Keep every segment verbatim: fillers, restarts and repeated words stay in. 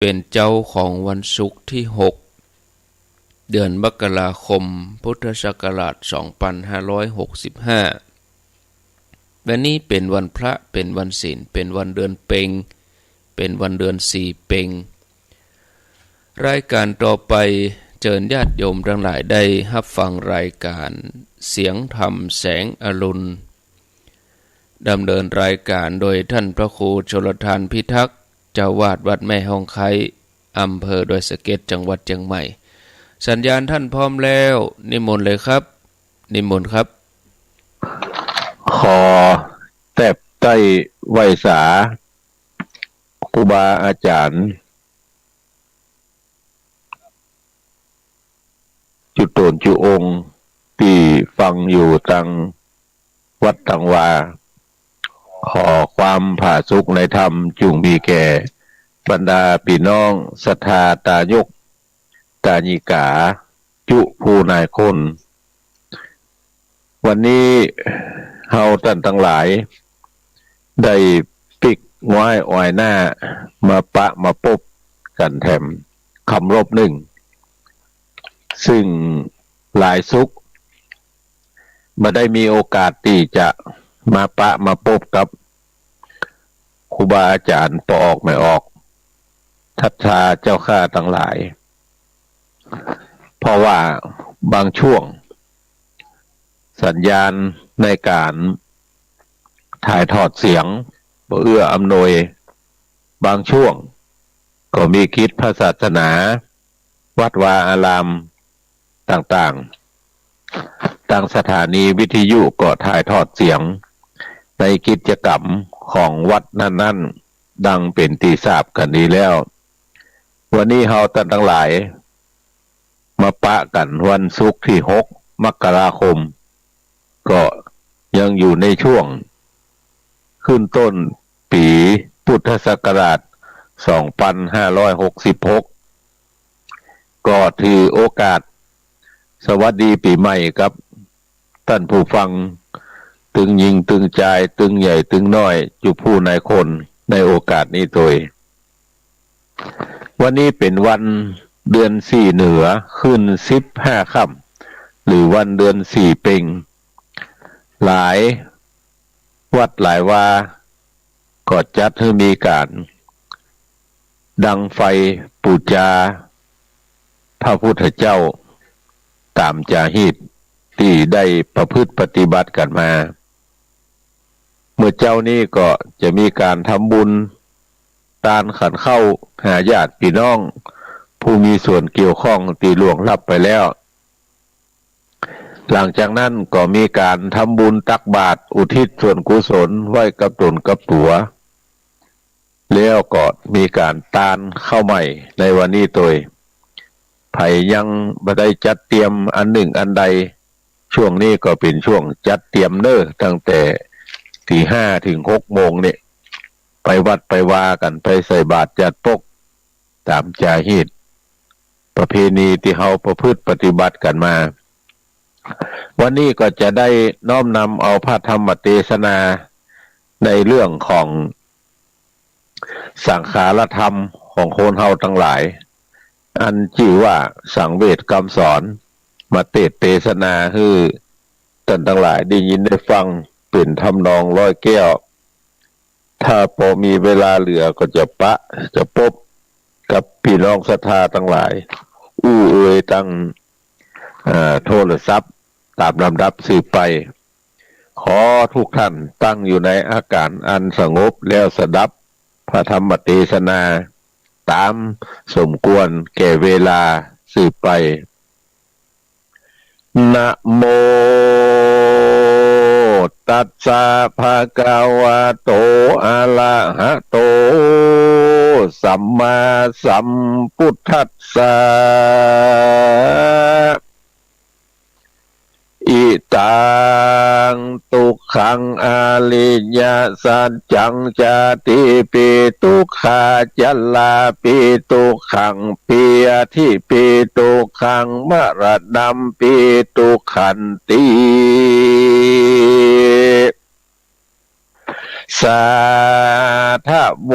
เป๋นเจ๊าของวันศุกร์ตี้หก เดือนมกราคม พุทธศักราชสองปันห้าร้อยหกสิบห้า วันนี้เป๋นวันพระ เป๋นวันศีล เป๋นวันเดือนเป็ง เป๋นวันเดือนสี่เป็ง รายก๋านต่อไป เจิญญาติโยมตังหลายได้ฮับฟังรายก๋านเสียงธรรมแสงอรุณ ดำเนินรายก๋านโดยต้านพระครูชลทานพิทักษ์ เจ้าอาวาสวัดแม่ฮ่องไคล้ อำเภอดอยสะเก็ด จังหวัดเจียงใหม่ สัญญาณต้านพร้อมแล้ว นิมนต์เลยครับ นิมนต์ครับ ขอแต๊บใต้ไหว้สา ครูบาอาจ๋ารย์ จุ๊ตนจุ๊องค์ ตี้ฟังอยู่ตังวัดตังวา ขอความผาสุกในธรรมจุ่งมีแก่บรรดาปี้น้องศรัทธาตายกตายิกา จุผู้นายคน วันนี้เฮาต้านตังหลาย ได้ปิ๊กง้อยออยหน้า มาปะมาปบกั๋นแถมกำลบนึ่ง ซึ่งหลายสุกร์บ่ได้มีโอกาสตี้จะมาปะมาปบกับครูบาอาจ๋ารย์ป้อออกแม่ออก ศรัทธาเจ้าข้าตังหลาย เพราะว่าบางช่วง สัญญาณในก๋านถ่ายทอดเสียงบ่เอื้ออำนวย บางช่วงก็มีกิจพระศาสนา วัดวาอารามต่างๆ ตางสถานีวิทยุก็ถ่ายทอดเสียงในกิจกรรมของวัดนั้นๆ ดังเป๋นตี้ทราบกั๋นดีแล้ว วันนี้เฮาต้านตังหลาย มาปะกั๋นวันศุกร์ตี้หก มกราคม ก็ยังอยู่ในช่วงขึ้นต้นปี๋พุทธศักราชสองปันห้าร้อยหกสิบหก ก็ถือโอกาสสวัสดีปี๋ใหม่กับต้านผู้ฟัง ตึงญิงตึงจาย ตึงใหญ่ตึงน้อย จุผู้นายคน ในโอกาสนี้ตวย วันนี้เป๋นวันเดือนสี่เหนือ ขึ้นสิบห้าค่ำ หรือวันเดือนสี่เป็ง หลายวัดหลายวา ก็จัดหื้อมีก๋านดังไฟปู๋จาพระพุทธเจ้า ต๋ามจ๋าฮีตตี้ได้ประพฤติปฏิบัติกั๋นมา เมื่อเจ๊านี้ก็จะมีก๋านทำบุญตานขันข้าวหาญาติปี้น้อง ผู้มีส่วนเกี่ยวข้องตี้ล่วงลับไปแล้ว หลังจากนั้นก็มีก๋านทำบุญตักบาตรอุทิศส่วนกุศลไว้กับต๋นกับตั๋ว แล้วก็มีก๋านตานข้าวใหม่ในวันนี้ตวย ใผยังบ่ได้จัดเตรียมอันนึ่งอันใด ช่วงนี้ก็เป๋นช่วงจัดเตรียมเน่อ ตั้งแต่ตีห้าเถิงหกโมงนี่ ไปวัดไปวากั๋น ไปใส่บาตรจัดปก ต๋ามจ๋าฮีตประเพณีตี้เฮาประพฤติปฏิบัติกั๋นมา วันนี้ก็จะได้น้อมนำเอาพระธรรมเตสนา ในเรื่องของสังขารธรรมของคนเฮาตังหลาย อันจื้อว่าสังเวชกำสอน มาเตสน์เตสนาหื้อต้านตังหลายได้ยินได้ฟัง เป๋นทำนองร้อยแก้ว ถ้าปอมีเวลาเหลือก็จะปะ จะปบกับปี้น้องศรัทธาตังหลาย อู้เอ่ยตาง เอ่อ โทรศัพท์ ต๋ามลำดับสืบไป ขอทุกท่านตั้งอยู่ในอาก๋ารอันสงบ แล้วสดับพระธรรมเตสนา ต๋ามสมควรแก่เวลาสืบไป นะโม ตัสสะ ภะคะวะโต อะระหะโต สัมมาสัมพุทธัสสะ อิตัง ตุกขัง อริยสัจจัง ชาติปี ตุกขา ชราปี ตุกขัง พยาธิปี ตุกขัง มะระณัมปี ตุกขันติ ส สาธะโว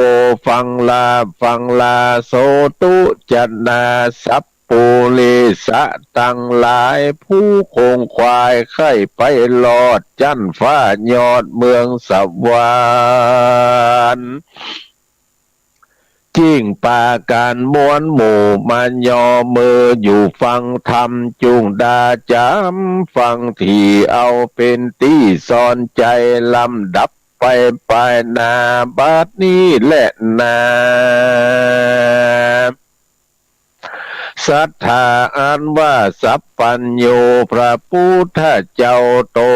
ฟังลา ฟังลา โสตุจนา สัปปุริสะตังหลาย ผู้ขงขวายใค่ไปรอด จั๊นฟ้ายอดเมืองสวรรค์ จิ่งปากั๋นมวลหมู่มาย่อมืออยู่ฟังธรรม จุ่งดาจ๋ำฟัง ตี้เอาเป๋นตี้ซอนใจ๋ ลำดับไป ไปหน้าบัดนี้แลนา ศรัทธาอันว่าสัพพัญญู พระปุทธเจ้าต๋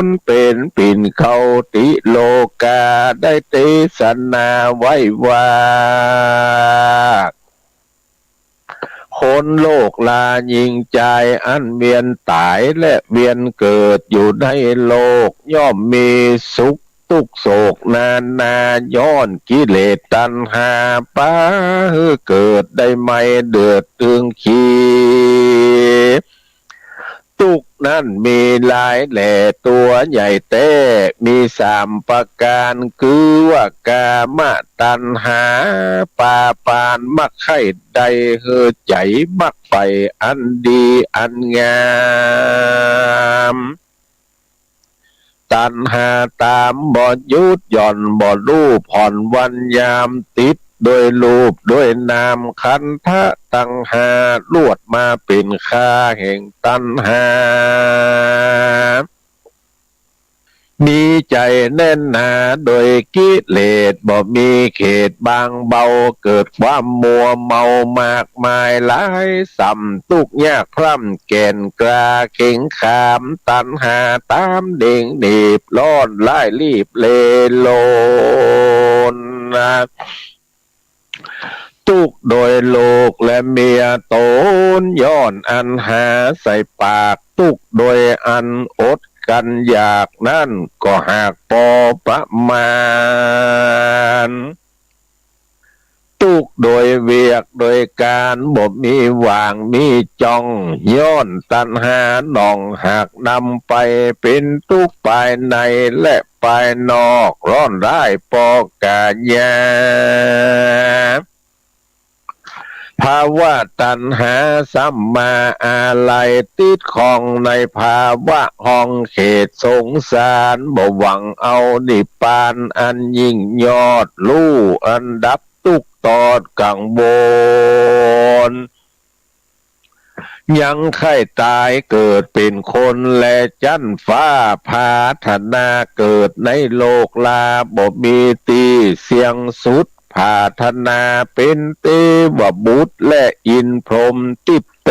นเป๋นปิ่นเข้าติโลกา ได้เตสนาไว้ว่า คนโลกลาญิงจาย อันเวียนต๋ายและเวียนเกิดอยู่ในโลก ย่อมมีสุข ตุ๊กข์โศกนานา ย้อนกิเลสตัณหา ปาหื้อเกิดได้ใหม่เดือดตึงขี ตุ๊กข์นั้นมีหลายแหล่ ตั๋วใหญ่แต๊มีสามประก๋าน คือว่ากามตัณหา ปาปานมักใค่ได้หื้อใจ๋ มักใฝ่อันดีอันงาม ตัณหาต๋ามบ่หยุดหย่อน บ่ฮู้ผ่อนวันยาม ติดโดยรูปโดยนาม ขันธะตัณหา ลวดมาเป๋นข้าแห่งตัณหา มีใจ๋แน่นหนาโดยกิเลส บ่มีเขตบางเบา เกิดความมัวเมามากมายหลายส่ำ ตุ๊กข์ยากพร่ำแก่นกล้าเข็งขาม ตัณหาต๋ามเด่งหนีบ ร้อนร้ายรีบเร่ร่อน ตุ๊กข์โดยลูกและเมียต๋น ย้อนอันหาใส่ปาก ตุ๊กข์โดยอันอดกั๋นอยากนั้น ก็หากปอประมาณ ตุ๊กข์โดยเวียกโดยก๋าน บ่มีว่างมีจ้อง ย้อนตัณหาหน่อง หากนำไปเป๋นตุ๊กข์ภายในและภายนอก ร้อนร้ายปอกาญา ภาวะตัณหาซ้ำมาอาลัย ติดข้องในภาวะห้องเขตสงสาร บ่หวังเอานิพพานอันยิ่งยอด ฮู้อันดับตุ๊กข์ตอดกังวล ยังใค่ต๋ายเกิดเป๋นคนแลจั๊นฟ้า ผาถนาเกิดในโลกลา บ่มีตี้เสี้ยงสุด ผาถนาเป๋นเตวบุตรและอินทร์พรหมทิพย์เต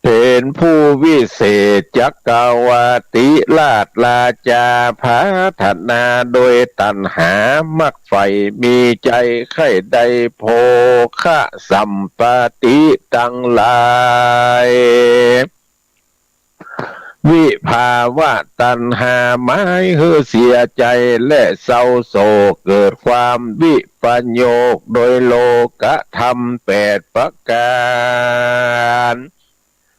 เป๋นผู้วิเศษจักรวรรดิราชราจา ผาถนาโดยตัณหา มักใฝ่มีใจ๋ใค่ได้โภคสัมปติตังหลาย วิภาวะตัณหาหมายหื้อเสียใจ๋และเศร้าโศก เกิดความวิปโยคโดยโลกธรรมแปดประก๋าน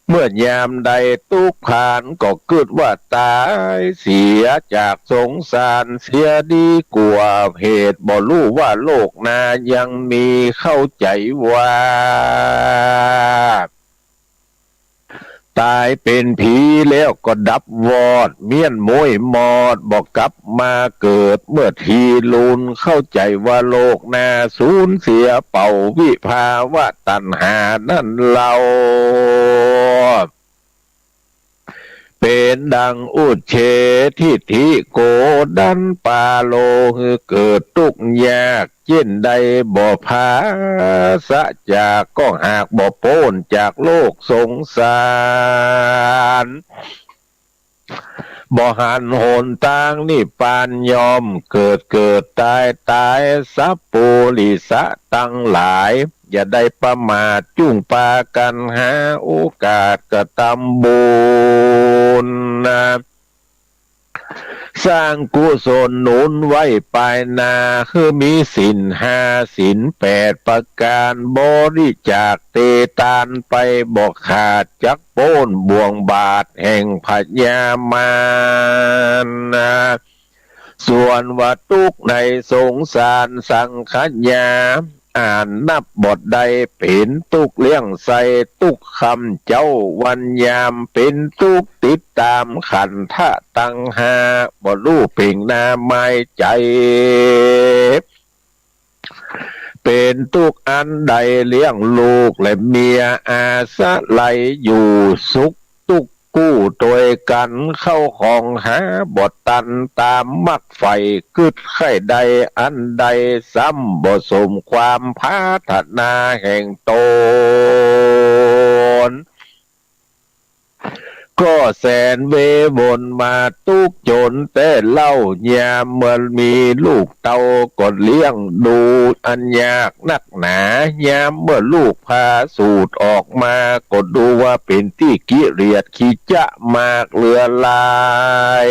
เมื่อยามใดตุ๊กข์ผ่านก็กึ๊ดว่าต๋ายเสียจากสงสารเสียดีกว่า เหตุบ่ฮู้ว่าโลกหน้ายังมี เข้าใจ๋ว่า ต๋ายเป๋นผีแล้วก็ดับวอด เมี้ยนม้วยมอด บ่กลับมาเกิดเมื่อทีลุน เข้าใจ๋ว่าโลกหน้าสูญเสียเป่า วิภาวะตัณหานั้นเล่า เป๋นดังอุจเฉทิฏฐิโกดันปาโล หื้อเกิดตุ๊กข์ยาก เจ้นใดบ่ผาสะจาก ก็หากบ่ป๊นจากโลกสงสาร บ่หันหนตางนิพพาน ย่อมเกิดเกิดต๋ายต๋าย สัปปุริสะตังหลาย อย่าได้ประมาท จุ่งปากั๋นหาโอกาสกระตำบุญนะ สร้างกุศลหนุนไว้ปายหน้า หื้อมีศีลห้าศีลแปดประก๋าน บริจาคเตตานไปบ่ขาด จักป๊นบ่วงบาปแห่งพญามาร ส่วนว่าตุ๊กข์ในสงสารสังขยา อันนับบ่ได้ เป๋นตุ๊กข์เลี้ยงใส้ ตุ๊กข์ค่ำเจ๊าวันยาม เป๋นตุ๊กข์ติดต๋ามขันธะตังห้า บ่ฮู้เพ่งหน้าหมายใจ๋ เป๋นตุ๊กข์อันได้เลี้ยงลูกและเมีย อาศัยอยู่สุขตุ๊กข์กู้ตวยกั๋น เข้าของหาบ่ตัน ต๋ามมักใฝ่กึ๊ดใค่ได้อันใด ซ้ำบ่สมความผาถนาแห่งต๋น ก็แสนเววนมาตุ๊กข์จนแต๊เล่า ยามเมื่อมีลูกเต้าก็เลี้ยงดูอันยากนักหนา ยามเมื่อลูกผ่าสูติออกมาก็ดูว่าเป๋นตี้ขี้เกียจขี้จ๊ะมากเหลือหลาย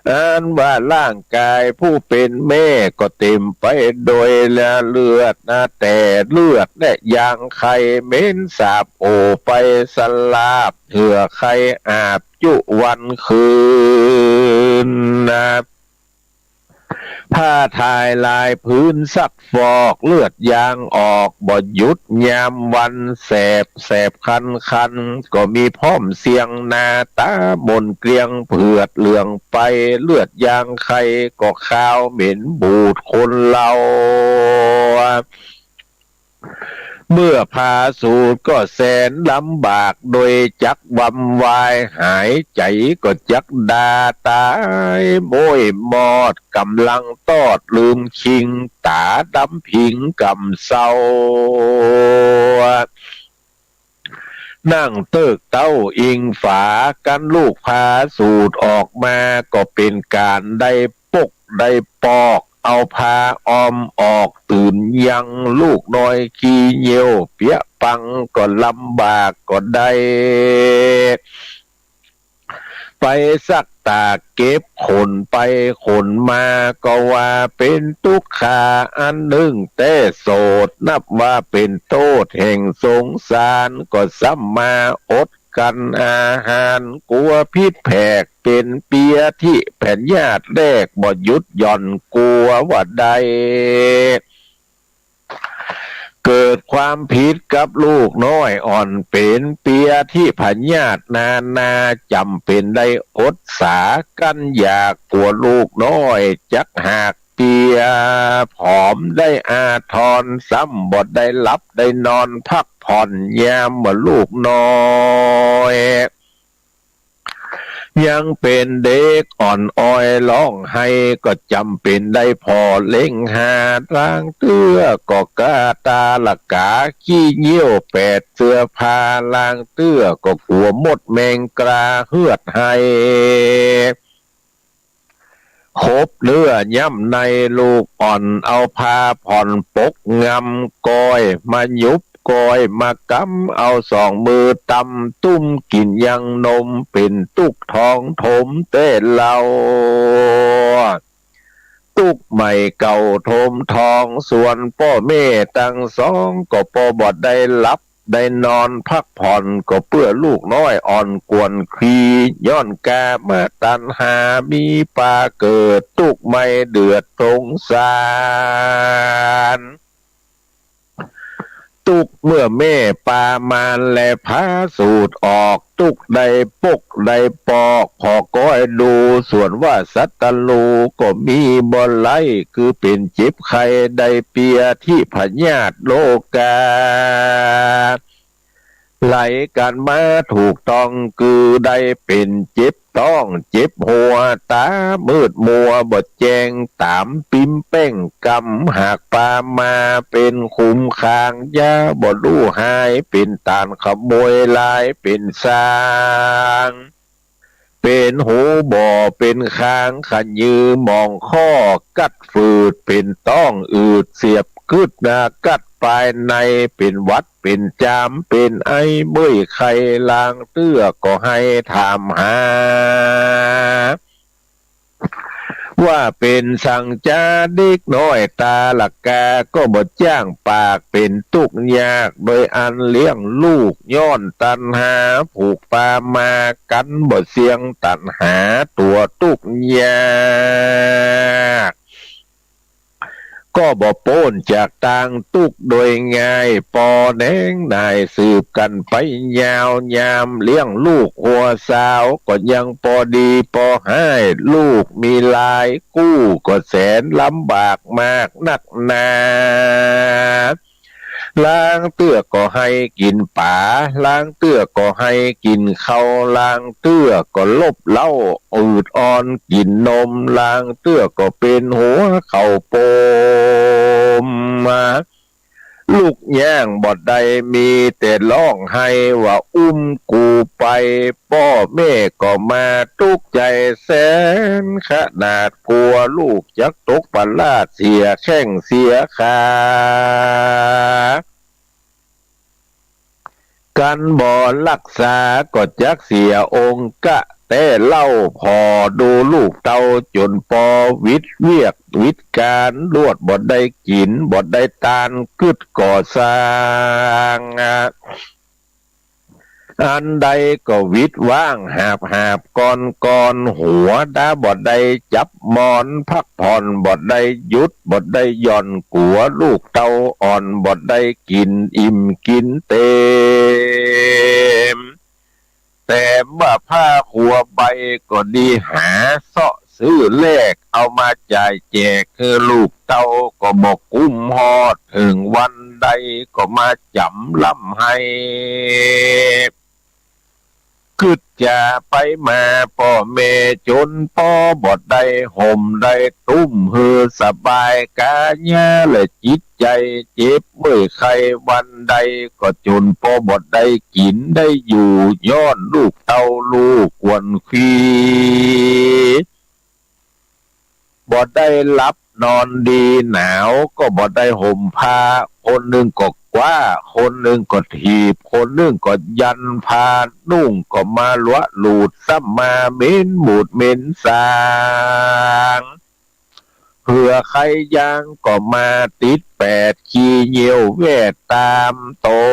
อันว่าร่างก๋ายผู้เป๋นแม่ก็เต๋มไปโดยเลือดนะ แต่เลือดและยางไข่เหม็นสาบโอไปสลาบ เหื่อไข่อาบจุวันคืนนะ ผ้าถ่ายลายพื้นซักฟอก เลือดยางออกบ่หยุดยามวัน แสบ แสบคันคัน ก็มีพร้อมเสี้ยงหน้าต๋าหม่นเกลี้ยง เผือดเหลืองไป เลือดยางไข่ก็คาวเหม็นบูดคนเฮา เมื่อผ่าสูติก็แสนลำบาก โดยจักวำวาย หายใจ๋ก็จักด่า ต๋ายโม้ยมอด ก๋ำลังตอดลืมคิง ต๋าดำผิงก๋ำเซา นั่งเติ๊กเต๊าอิงฝา กั๋นลูกผ่าสูติออกมา ก็เป๋นก๋านได้ปกได้ปอก เอาผ้าอ้อมออกตื่นยัง ลูกน้อยขี้เยี่ยวเปียะปัง ก็ลำบากก็ได้ ไปซักตากเก็บขนไปขนมา ก็ว่าเป๋นตุ๊กข์อันนึ่งแต๊โสด นับว่าเป๋นโต้ษแห่งสงสาร ก็ซ้ำมาอดกั๋นอาหาร กั๋วผิดแผกเป๋นเปียธิพยาธิแรก บ่หยุดหย่อนกั๋วว่าได้ เกิดความผิดกับลูกน้อยอ่อน เป๋นเปียธิพยาธินานา จ๋ำเป๋นได้อดสากั๋นอยาก กั๋วลูกน้อยจักหากเปียผอม ได้อาทร ซ้ำบ่ได้หลับได้นอนพักผ่อน ยามเมื่อลูกน้อย ยังเป๋นเด็กอ่อนอ้อยฮ้องไห้ ก็จ๋ำเป๋นได้ผ่อเล็งหาลางเตื้อก็ก้าต๋าละก๋า ขี้เยี่ยวแปดเสื้อผ้า ลางเตื้อก็กั๋วมดแมงกราเฮือดไหล ขบเนื้อย่ำในลูกอ่อน เอาผ้าผ่อนปกงำ ก้อยมาหยุบ ก้อยมากำ เอาสองมือตำ ตุ้มกิ๋นยังนม เป๋นตุ๊กข์ท้องถมแต๊เล่า ตุ๊กข์ใหม่เก่าถมท้อง ส่วนป้อแม่ตังสอง ก็ปอบ่ได้หลับได้นอนพักผ่อน ก็เปื้อลูกน้อยอ่อนกวนคลี ย้อนก๋ามตัณหามีปาเกิด ตุ๊กข์ใหม่เดือดสงสาร ตุ๊กข์เมื่อแม่ปามานและผ่าสูติออก ตุ๊กข์ได้ปกได้ปอก ผ่อก้อยดู ส่วนว่าศัตรูก็มีบ่ไร้ คือเป๋นเจ็บไข้ได้เปียธิพยาธิโรคา ไหลกั๋นมาถูกต้อง คือได้เป๋นเจ็บต๊อง เจ็บหัว ต๋ามืดมัวบ่แจ้ง ต๋ามปิ๊มแป้งกำ หากปามาเป๋นขุมขาง ยาบ่ฮู้หาย เป๋นต้านขโมยลาย เป๋นซาง เป๋นหูบ่อ เป๋นคางขะยือหมองข้อ กัดฝืด เป๋นต๊องอืด เสียบกึ๊ดนา กัดปายใน เป๋นหวัด เป๋นจาม เป๋นไอ เมื่อยไข้ ลางเตื้อก็ไห้ถามหา ว่าเป๋นสังจาเด็กน้อยต๋าละกา ก็บ่จ๊างปาก เป๋นตุ๊กยากโดยอันเลี้ยงลูก ย้อนตัณหาผูกปามา กั๋นบ่เสี้ยงตัณหาตั๋วตุ๊กยาก ก็บ่ป๊นจากตางตุ๊กโดยง่าย ปอแหนงหน่ายสืบกั๋นไปยาว ยามเลี้ยงลูกหัวสาว ก็ยังปอดีปอฮ้าย ลูกมีหลายกู้ ก็แสนลำบากมากนักหนา ลางเตื้อก็หื้อกิ๋นป๋า ลางเตื้อก็หื้อกิ๋นข้าว ลางเตื้อก็ลบเหล้า อืดอ่อนกิ๋นนม ลางเตื้อก็เป๋นหัวเข่าปมมา ลุกย่างบ่ได้ มีแต่ฮ้องไห้ว่า อุ้มกูไป ป้อแม่ก็มาตุ๊กใจ๋แสนขนาด กั๋วลูกจักตกปะลาด เสียแข้งเสียขา กั๋นบ่ฮักษาก็จักเสียองค์กะแต๊เล่า ผ่อดูลูกเต้าจ๋นปอหวิดเวียกหวิดก๋าน ลวดบ่ได้กิ๋น บ่ได้ตาน กึ๊ดก่อสร้าง อันใดก็หวิดว้างหาบหาบกอนกอน หัวดาบ่ได้จับหมอน พักผ่อนบ่ได้หยุด บ่ได้หย่อน กั๋วลูกเต้าอ่อน บ่ได้กิ๋นอิ่มกิ๋นเต๋ม แถมว่าผ้าหัวใบก็ดีหาเซาะซื้อแลก เอามาจ่ายแจกหื้อลูกเต้า ก็บ่กุ้มฮอด เถิงวันใดก็มาจ๋ำร่ำไห้ กึ๊ดจ๋าไปมาป้อแม่ จ๋นปอบ่ได้ห่มได้ตุ้มหื้อสบายก๋ายา และจิตใจ๋เจ็บเมื่อยไข้ วันใดก็จ๋นปอบ่ได้กิ๋นได้อยู่ ย้อนลูกเต้าลูกขวัญคี บ่ได้หลับนอนดี หนาวก็บ่ได้ห่มผ้า คนนึ่งก็คว้า คนนึ่งก็ถีบ คนนึ่งก็ยัน ผ้านุ่งก็มาหลวะหลูด ซ้ำมาเหม็นบูดเหม็นสาง เหื่อไขยางก็มาติดแปด ขี้เยี่ยวแวดต๋าม ต๋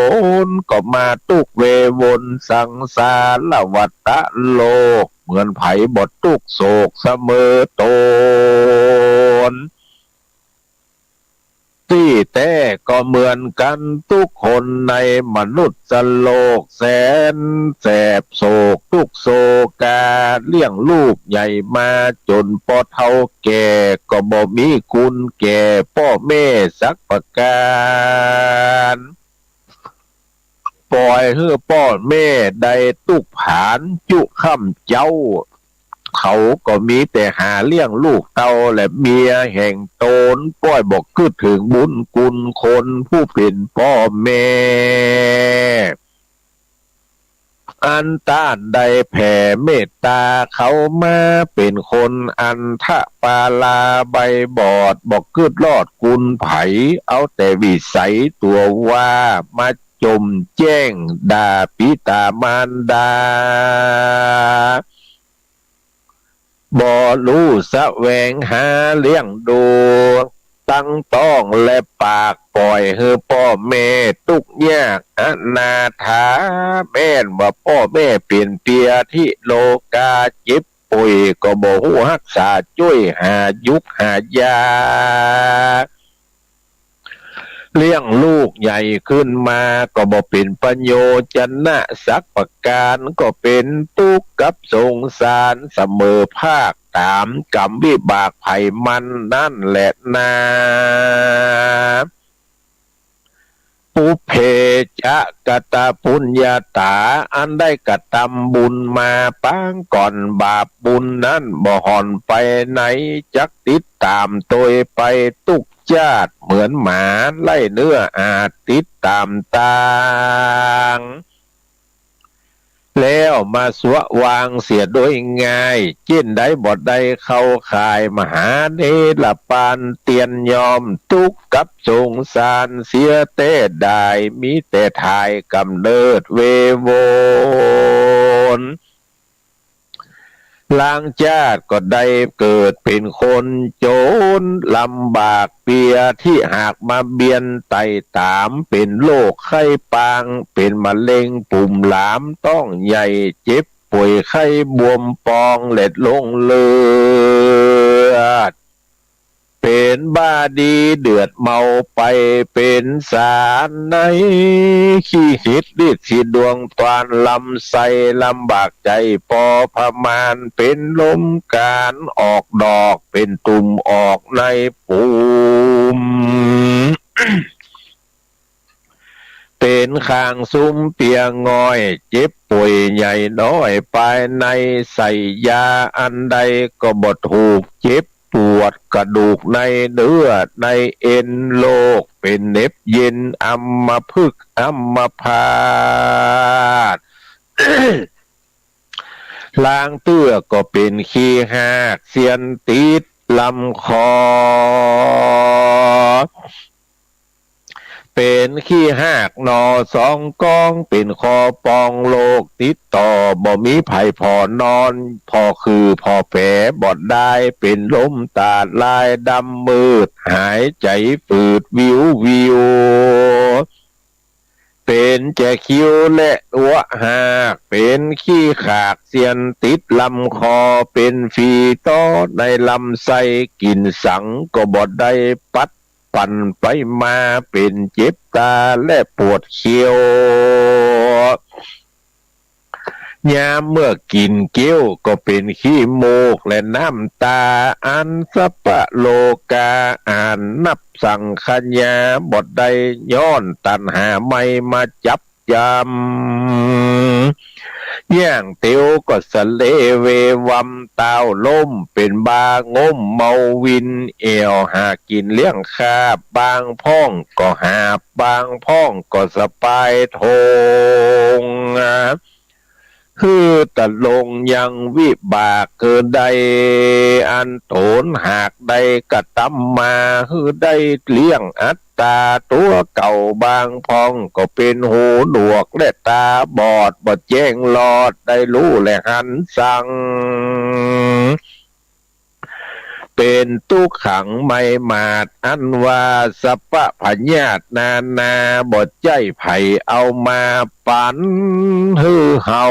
นก็มาตุ๊กเววน สังสารวัฏฏะโลก เหมือนใผบ่ตุ๊กโศกเสมอต๋น ตี้แต๊ก็เหมือนกั๋นตุ๊กคนในมนุษย์โลก แสนแสบโศกตุ๊กโศกา เลี้ยงลูกใหญ่มาจ๋นปอเฒ่าแก่ ก็บ่มีคุณแก่ป้อแม่สักประก๋าน ป่อยหื้อป้อแม่ได้ตุ๊กผานจุ๊ค่ำเจ๊า เขาก็มีแต่หาเลี้ยงลูกเต้าและเมียแห่งต๋น ป้อยบ่กึ๊ดเถิงบุญคุณคนผู้เป๋นป้อแม่ อันต้านได้แผ่เมตต๋าเขามา เป๋นคนอันทะปาลาใบบอด บ่กึ๊ดรอดคุณใผ เอาแต่วิสัยตั๋วว่า มาจ่มแจ้งด่าปิต๋ามารดา บ่ฮู้แสวงหาเลี้ยงดู ตังต๊องและปาก ป่อยหื้อป้อแม่ตุ๊กยากอนาถา แม่นว่าป้อแม่เป๋นเปียธิโลกา เจ็บป่วยก็บ่ฮู้ฮักษา จ้วยหายุกหายา เลี้ยงลูกใหญ่ขึ้นมาก็บ่เป๋นประโยชนะสักประก๋าน ก็เป๋นตุ๊กข์กับสงสารเสมอภาค ต๋ามกรรมวิบากใผมันนั้นแหละนา ปุพเพจะกะตะปุญญาตา อันได้กระตำบุญมาปางก่อน บาปบุญนั้นบ่ห่อนไปไหน จักติดต๋ามตวยไปตุ๊กจาติ เหมือนหมาไร้เนื้ออาจติดต๋ามตาง แล้วมาสวะวางเสียโดยง่าย เจ้นใดบ่ได้เข้าข่ายมหาเนรปาน เตียนยอมตุ๊กข์กับสงสารเสียแต๊ดาย มีแต่ถ่ายก๋ำเนิดเววน ลางจาติก็ได้เกิดเป๋นคนจ๋นลำบากเปีย ตี้หากมาเบียนไต่ต๋าม เป๋นโรคไข้ปาง เป๋นมะเร็งปุ่มหลาม ต๊องใหญ่เจ็บป่วย ไข้บวมปอง และลงเลือด เป๋นบ้าดีเดือดเมาไป เป๋นสาใน ขี้หงุดหงิด สีดวงตาน ลำไส้ลำบากใจ๋ปอประมาณ เป๋นลมก๋านออกดอก เป๋นตุ่มออกใน ปุ่ม เป๋นข้างสุมเปียง่อย เจ็บป่วยใหญ่น้อย ภายในใส่ยาอันใดก็บ่ถูก เจ็บปวดกระดูกใน เยื่อในเอ็น โรคเป๋นเหน็บเย็น อัมพฤกษ์อัมพาต ลางเตื้อก็เป๋นขี้ฮาก เสี้ยนติดลำคอ เป๋นขี้ฮากหน่อสองกอง เป๋นคอปอง โรคติดต่อ บ่มีใผผ่อนอน ผ่อขื่อผ่อแผบ่ได้ เป๋นลมตาลาย ดำมืด หายใจ๋ฝืดวิววิว เป๋นแจคิ้วและอัวฮาก เป๋นขี้ขาก เสี้ยนติดลำคอ เป๋นฝีต่อในลำไส้ กิ๋นสังก็บ่ได้ ปัดปั่นไปมา เป๋นเจ็บต๋าและปวดเขี้ยว ยามเมื่อกิ๋นเกี้ยวก็เป๋นขี้มูกและน้ำต๋า อันสัพพะโลกา อ่านนับสังขยาบ่ได้ ย้อนตัณหาไหม้มาจับจำ ย่างเตียวก็สะเลเววำ ตาวล้มเป๋นบ้า ง่มเมาวินแอ่ว หากิ๋นเลี้ยงคาบ บางพ่องก็หาบ บางพ่องก็สะปายถง หื้อตะลงยังวิบากหื้อได้ อันต๋นหากได้กระตำมา หื้อได้เลี้ยงอัตต๋าตั๋วเก่า บางพ่องก็เป๋นหูหนวกและต๋าบอด บ่แจ้งลอดได้ฮู้และหันสัง เป๋นตุ๊กขังไหม้หมาด อันว่าสัพพะพยาธินานา บ่ใจ้ใผเอามาปั๋นหื้อเฮา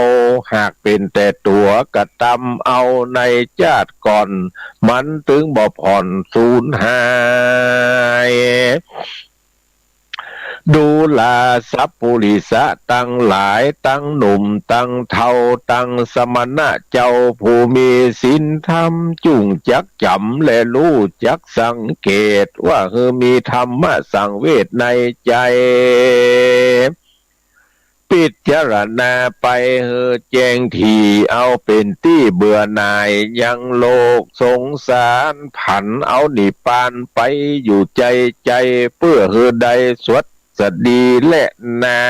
หากเป๋นแต่ตั๋วกระตำเอาในจาติก่อน มันตึงบ่ผ่อนสูญหาย ดูราสัพปุริสะตังหลาย ตังหนุ่มตังเฒ่า ตังสมณะเจ้าผู้มีศีลธรรม จุ่งจักจ๋ำและฮู้จักสังเกต ว่าหื้อมีธรรมสังเวชในใจ๋ พิจารณาไปหื้อแจ้งถี่ เอาเป๋นตี้เบื่อหน่ายยังโลกสงสาร ผันเอานิพพานไปอยู่ใจ๋ใจ๋ เปื้อหื้อได้สวัสดีแลนา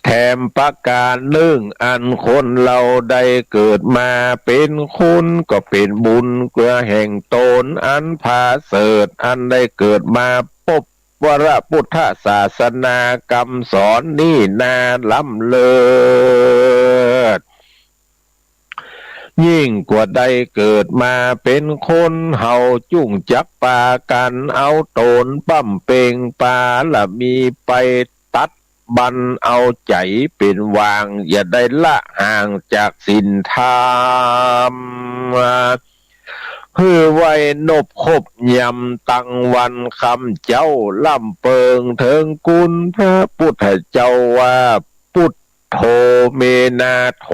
แถมประก๋านนึ่ง อันคนเฮาได้เกิดมาเป๋นคน ก็เป๋นบุญเกื้อแห่งต๋นอันผาเสริฐ อันได้เกิดมาปบวรพุทธศาสนากำสอนนี้นาล้ำเลิศ ยิ่งกว่าได้เกิดมาเป๋นคน เฮาจุ่งจักปากั๋นเอาต๋นบำเพ็งปารมีไป ตัดบั้นเอาใจ๋เป๋นวาง อย่าได้ละห่างจากศีลธรรม หื้อไหว้นบคบยำตังวันค่ำเจ๊า ร่ำเปิงเถิงคุณพระพุทธเจ้าว่า พุทโธ เมนาโถ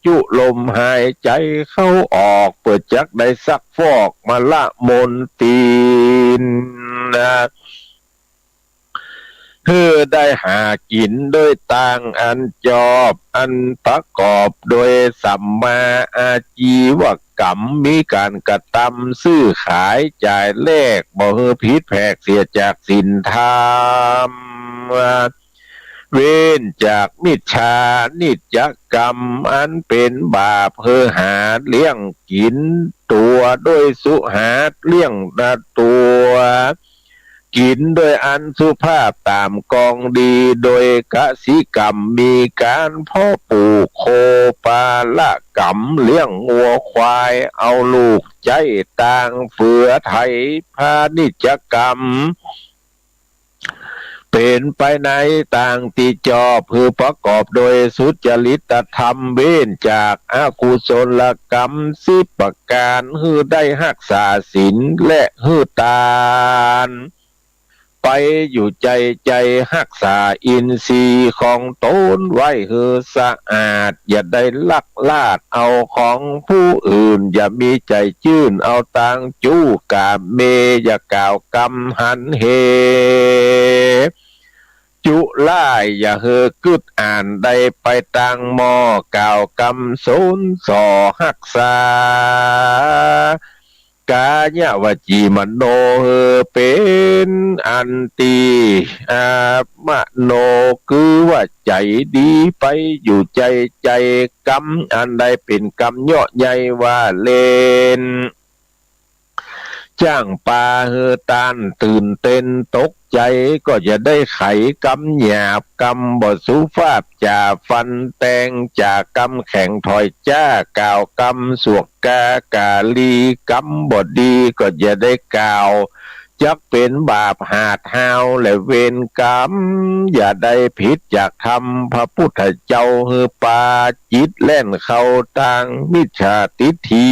จุลมหายใจ๋เข้าออก เปื้อจักได้ซักฟอกมลมลทิน หื้อได้หากิ๋นโดยตางอันจอบ อันประกอบโดยสัมมาอาจีวกรรม มีก๋านกระตำซื้อขายจ่ายแลก บ่หื้อผิดแผกเสียจากศีลธรรม เว้นจากมิจฉานิจกรรม อันเป๋นบาป หื้อหาเลี้ยงกิ๋นตั๋วโดยสุหาด เลี้ยงตั๋ว กิ๋นโดยอันสุภาพต๋ามกองดี โดยกสิกรรมมีก๋านเพาะปลูกโคปาละกรรม เลี้ยงงัวควาย เอาลูกใจ๊ตางเฟือไถพาณิชกรรม เป๋นไปในตางตี้จอบ หื้อประกอบโดยสุจริตธรรม เว้นจากอกุศลกรรมสิบประก๋าน หื้อได้ฮักษาศีลและหื้อตาน ไปอยู่ใจ้ใจ้ ฮักษาอินทรีย์ของต๋นไว้หื้อสะอาด อย่าได้ลักลาดเอาของผู้อื่น อย่ามีใจ๋จื้นเอาตางจู้ก๋ามเมย์ อย่ากล่าวกำหันเห จุร้าย อย่าหื้อกึ๊ดอ่าน ได้ไปตางหม้อ กล่าวกำสนส่อ ฮักษา กายวจีมโน หื้อเป๋นอันตี้ อ่า มโน คือว่าใจ๋ดี ไปอยู่ใจ้ใจ้ กำอันใดเป๋นกำเยาะใหญ่ว่าเล่น จ้างปาหื้อต้านตื่นเต้นตกใจ๋ ก็อย่าได้ไขกำหยาบ กำบ่สุภาพ จ๋าฟันแตง จ๋ากำแข็งถอยจ๊า กล่าวกำสวกกากาลี กำบ่ดีก็อย่าได้กล่าว จักเป๋นบาปหาดฮาวและเวรกรรม อย่าได้ผิดจากธรรมพระพุทธเจ้า หื้อปาจิตแล่นเข้าตางมิจฉาทิฏฐิ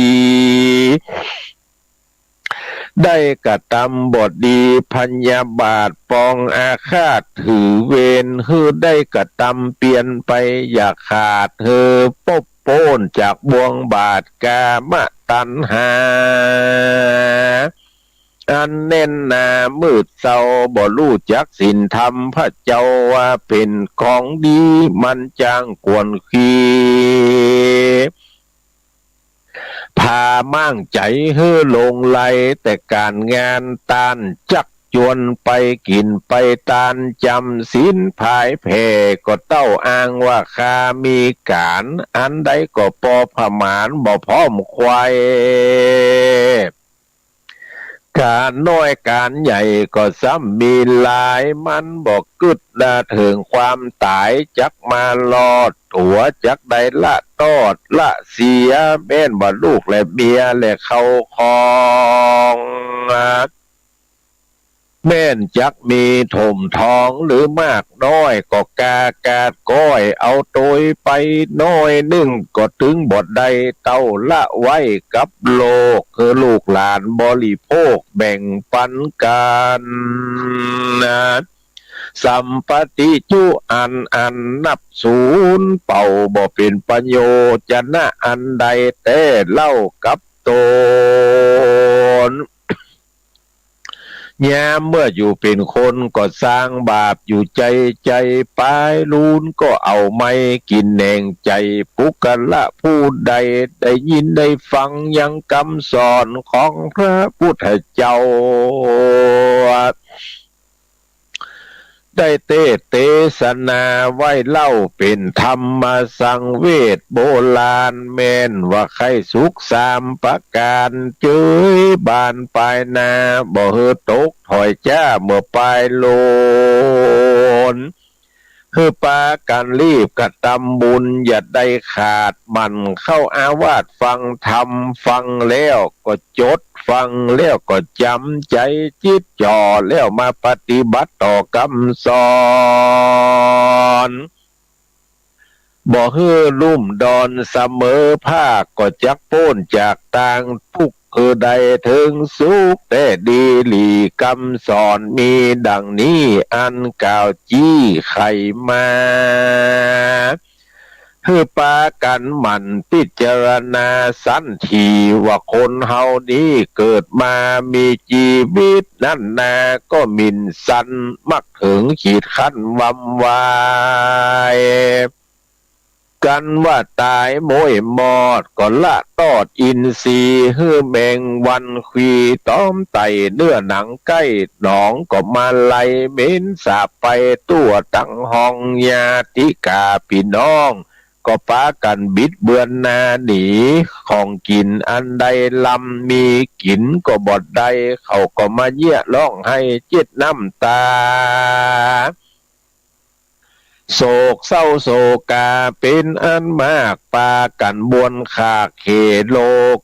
ได้กระตำบ่ดีพยาบาทปองอาฆาตถือเวร หื้อได้กระตำเปียนไปอย่าขาด หื้อปบโป๊นจากบ่วงบาปกามตัณหา อันแน่นหนามืดเซา บ่ฮู้จักศีลธรรมพระเจ้าว่าเป๋นของดี มันจ้างขวนขวี ผาม่างใจ๋หื้อหลงใหลแต่ก๋านงาน ต้านจักจวนไปกิ๋นไปตาน จ๋ำศีลผายแผ่ ก็เต้าอ้างว่าข้ามีก๋าน อันใดก็ปอประมาณบ่พร้อมไขว่ ก๋านน้อยก๋านใหญ่ก็ซ้ำมีหลาย มันบ่กึ๊ดเถิงความต๋าย จักมารอดตั๋ว จักได้ละตอดละเสีย แม่นว่าลูกและเมียและเข้าของ แม่นจักมีถมทองหรือมากน้อย ก็กากาดก้อยเอาตวยไปน้อยนึ่ง ก็ตึงบ่ได้เต้าละไว้กับโลก หื้อลูกหลานบริโภคแบ่งปันกั๋น สัมปติจุอันอันนับสูญเปล่า บ่เป๋นประโยชน์จะนะอันใดแต๊เล่ากับต๋น ยามเมื่ออยู่เป๋นคนก็สร้างบาปอยู่ใจ้ใจ้ ปายลูนก็เอาไม้กิ๋นแหนงใจ๋ ปุคคละผู้ใดได้ยินได้ฟังยังกำสอนของพระพุทธเจ้า ได้เตสน์เตสนาไว้เล่าเป๋นธรรมสังเวชโบราณ แม่นว่าใค่สุขสามประก๋าน เจยบานปายหน้า บ่หื้อตกถอยจ๊าเมื่อปายลูน หื้อปากั๋นรีบกระตำบุญอย่าได้ขาด หมั่นเข้าอาวาสฟังธรรม ฟังแล้วก็จด ฟังแล้วก็จ๋ำใจ๋ จิตจ่อแล้วมาปฏิบัติต่อกำสอน บ่หื้อลุ่มดอนเสมอภาค ก็จักป๊นจากตางตุ๊กข์ หื้อได้เถิงสุขแต๊ดีหลี กำสอนมีดังนี้อันกล่าวจี้ไขมา หื้อปากั๋นหมั่นพิจารณาสันที ว่าคนเฮานี้เกิดมามีจีวิตนั้นนา ก็หมิ่นสันมักเถิงขีดขั้นวำวาย กันว่าต๋ายม้วยมอด ก็ละตอดอินทรีย์ หื้อแมงวันขวีตอมไต่เนื้อหนังใก้ หนองก็มาไหลเหม็นสาบไป ตั๋วตังห้องญาติกาปี้น้อง ก็ปากั๋นบิดเบือนหน้าหนี ของกิ๋นอันใดลำมีกิ๋นก็บ่ได้ เขาก็มาเยียะฮ้องไห้เจ็ดน้ำตา โศกเศร้าโศกาเป๋นอันมาก ปากั๋นบวนขากเขโล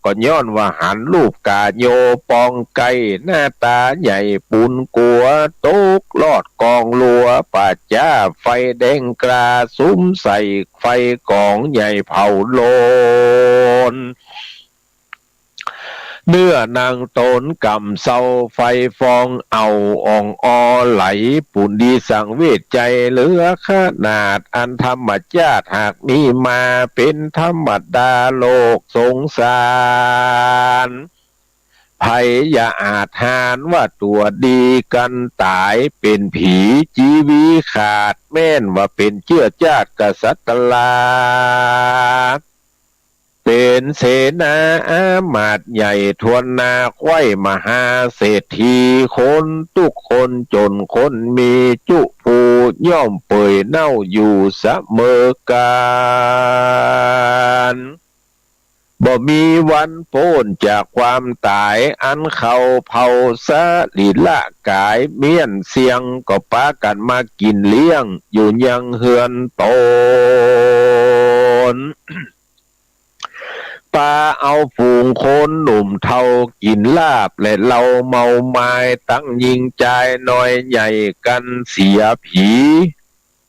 ก็ย้อนว่าหันลูกก๋าโยปองใก้ หน้าต๋าใหญ่ปูนกั๋ว ตกลอดกองลัว ป่าจ๊าไฟแดงกล้า สุมใส่ไฟก๋องใหญ่เผาโลน เนื้อหนังต๋นก่ำเซา ไฟฟองเอาอ่องออไหล ปูนดีสังเวชใจ๋เหลือขนาด อันธรรมจาติหากมีมา เป๋นธรรมดาโลกสงสาร ใผอย่าอาจหานว่าตั๋วดี กั๋นต๋ายเป๋นผี จีวีขาด แม่นว่าเป๋นเจื้อจาติกษัตรา เป๋นเสนาอามาตย์ใหญ่ถ้วนหน้า ใคว่มหาเศรษฐี คนตุ๊กข์คนจ๋นคนมี จุผู้ย่อมเปื่อยเน่าอยู่เสมอก๋าล บ่มีวันป๊นจากความต๋าย อันเขาเผาสรีระก๋าย เมี้ยนเสี้ยงก็ปากั๋นมากิ๋นเลี้ยง อยู่ยังเฮือนต๋น ปาเอาฝูงคนหนุ่มเฒ่า กิ๋นลาบและเหล้าเมามาย ตังญิงจายน้อยใหญ่กั๋นเสียผี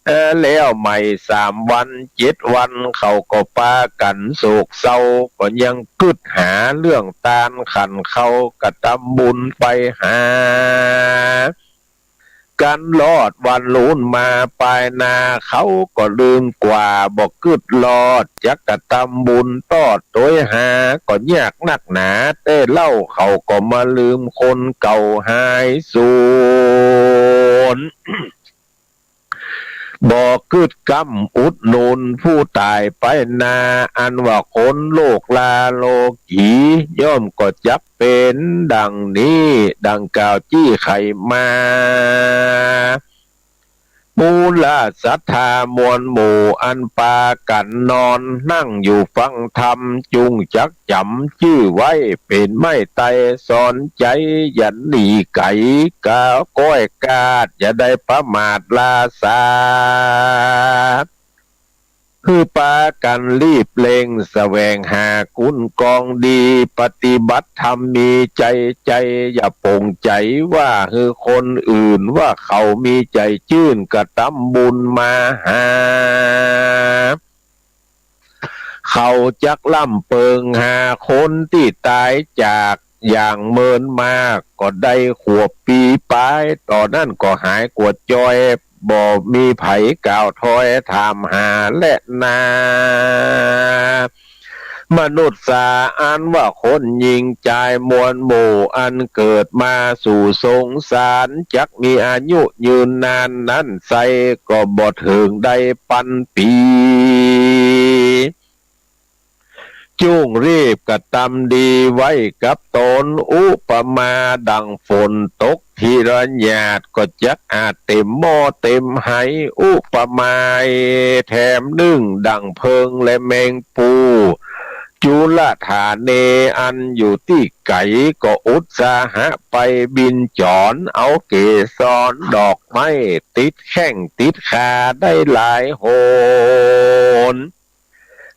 เอ่อ แล้วใหม่สามวันเจ็ดวัน เขาก็ปากั๋นโศกเศร้า ก็ยังกึ๊ดหาเรื่องตานขันเขา กระตำบุญไปหา กั๋นรอดวันลูนมาปายหน้า เขาก็ลืมกว่าบ่กึ๊ดรอด จักกระตำบุญตอดตวยหา ก็ยากนักหนา แต่เล่าเขาก็มาลืมคนเก่าหายสูญ บ่กึ๊ดกำอุดหนุนผู้ต๋ายไปหน้า อันว่าคนโลกลาโลกี ย่อมก็จักเป๋นดังนี้ ดังกล่าวจี้ไขมา หมู่ราชศรัทธามวลหมู่ อันปากั๋นนอนนั่งอยู่ฟังธรรม จุ่งจักจ๋ำจื้อไว้เป๋นไม้ไต้สอนใจ๋ อย่าหนีไก๋ กาก้อยกาด อย่าได้ประมาทลาสา คือปากั๋นรีบเร่งแสวงหากุณกองดี ปฏิบัติธรรมมีใจ๋ใจ๋ อย่าป๋งใจ๋ว่าหื้อคนอื่น ว่าเขามีใจ๋จื้นกระตำบุญมาหา เขาจักล่ำเปิงหาคนตี้ต๋ายจาก อย่างเมินมาก ก็ได้ขวบปี๋ปาย ต่อนั้นก็หายกั๋วจอย บ่มีใผกล่าวถอยถามหาแลนา มนุษย์สาอันว่าคนญิงจายมวลหมู่ อันเกิดมาสู่สงสาร จักมีอายุยืนนานนั้นไส้ ก็บ่เถิงได้ปันปี๋ จุ่งรีบกระตำดีไว้กับต๋น อุปมาดั่งฝนตกทีละหยาด ก็จักอาจเต็มหม้อเต็มไห อุปมาแถมนึ่งดั่งเผิงและแมงปู จุลธาเน อันอยู่ตี้ไก๋ ก็อุตสาหะไปบิณจร เอาเกสรดอกไม้ติดแข้งติดขาได้หลายหน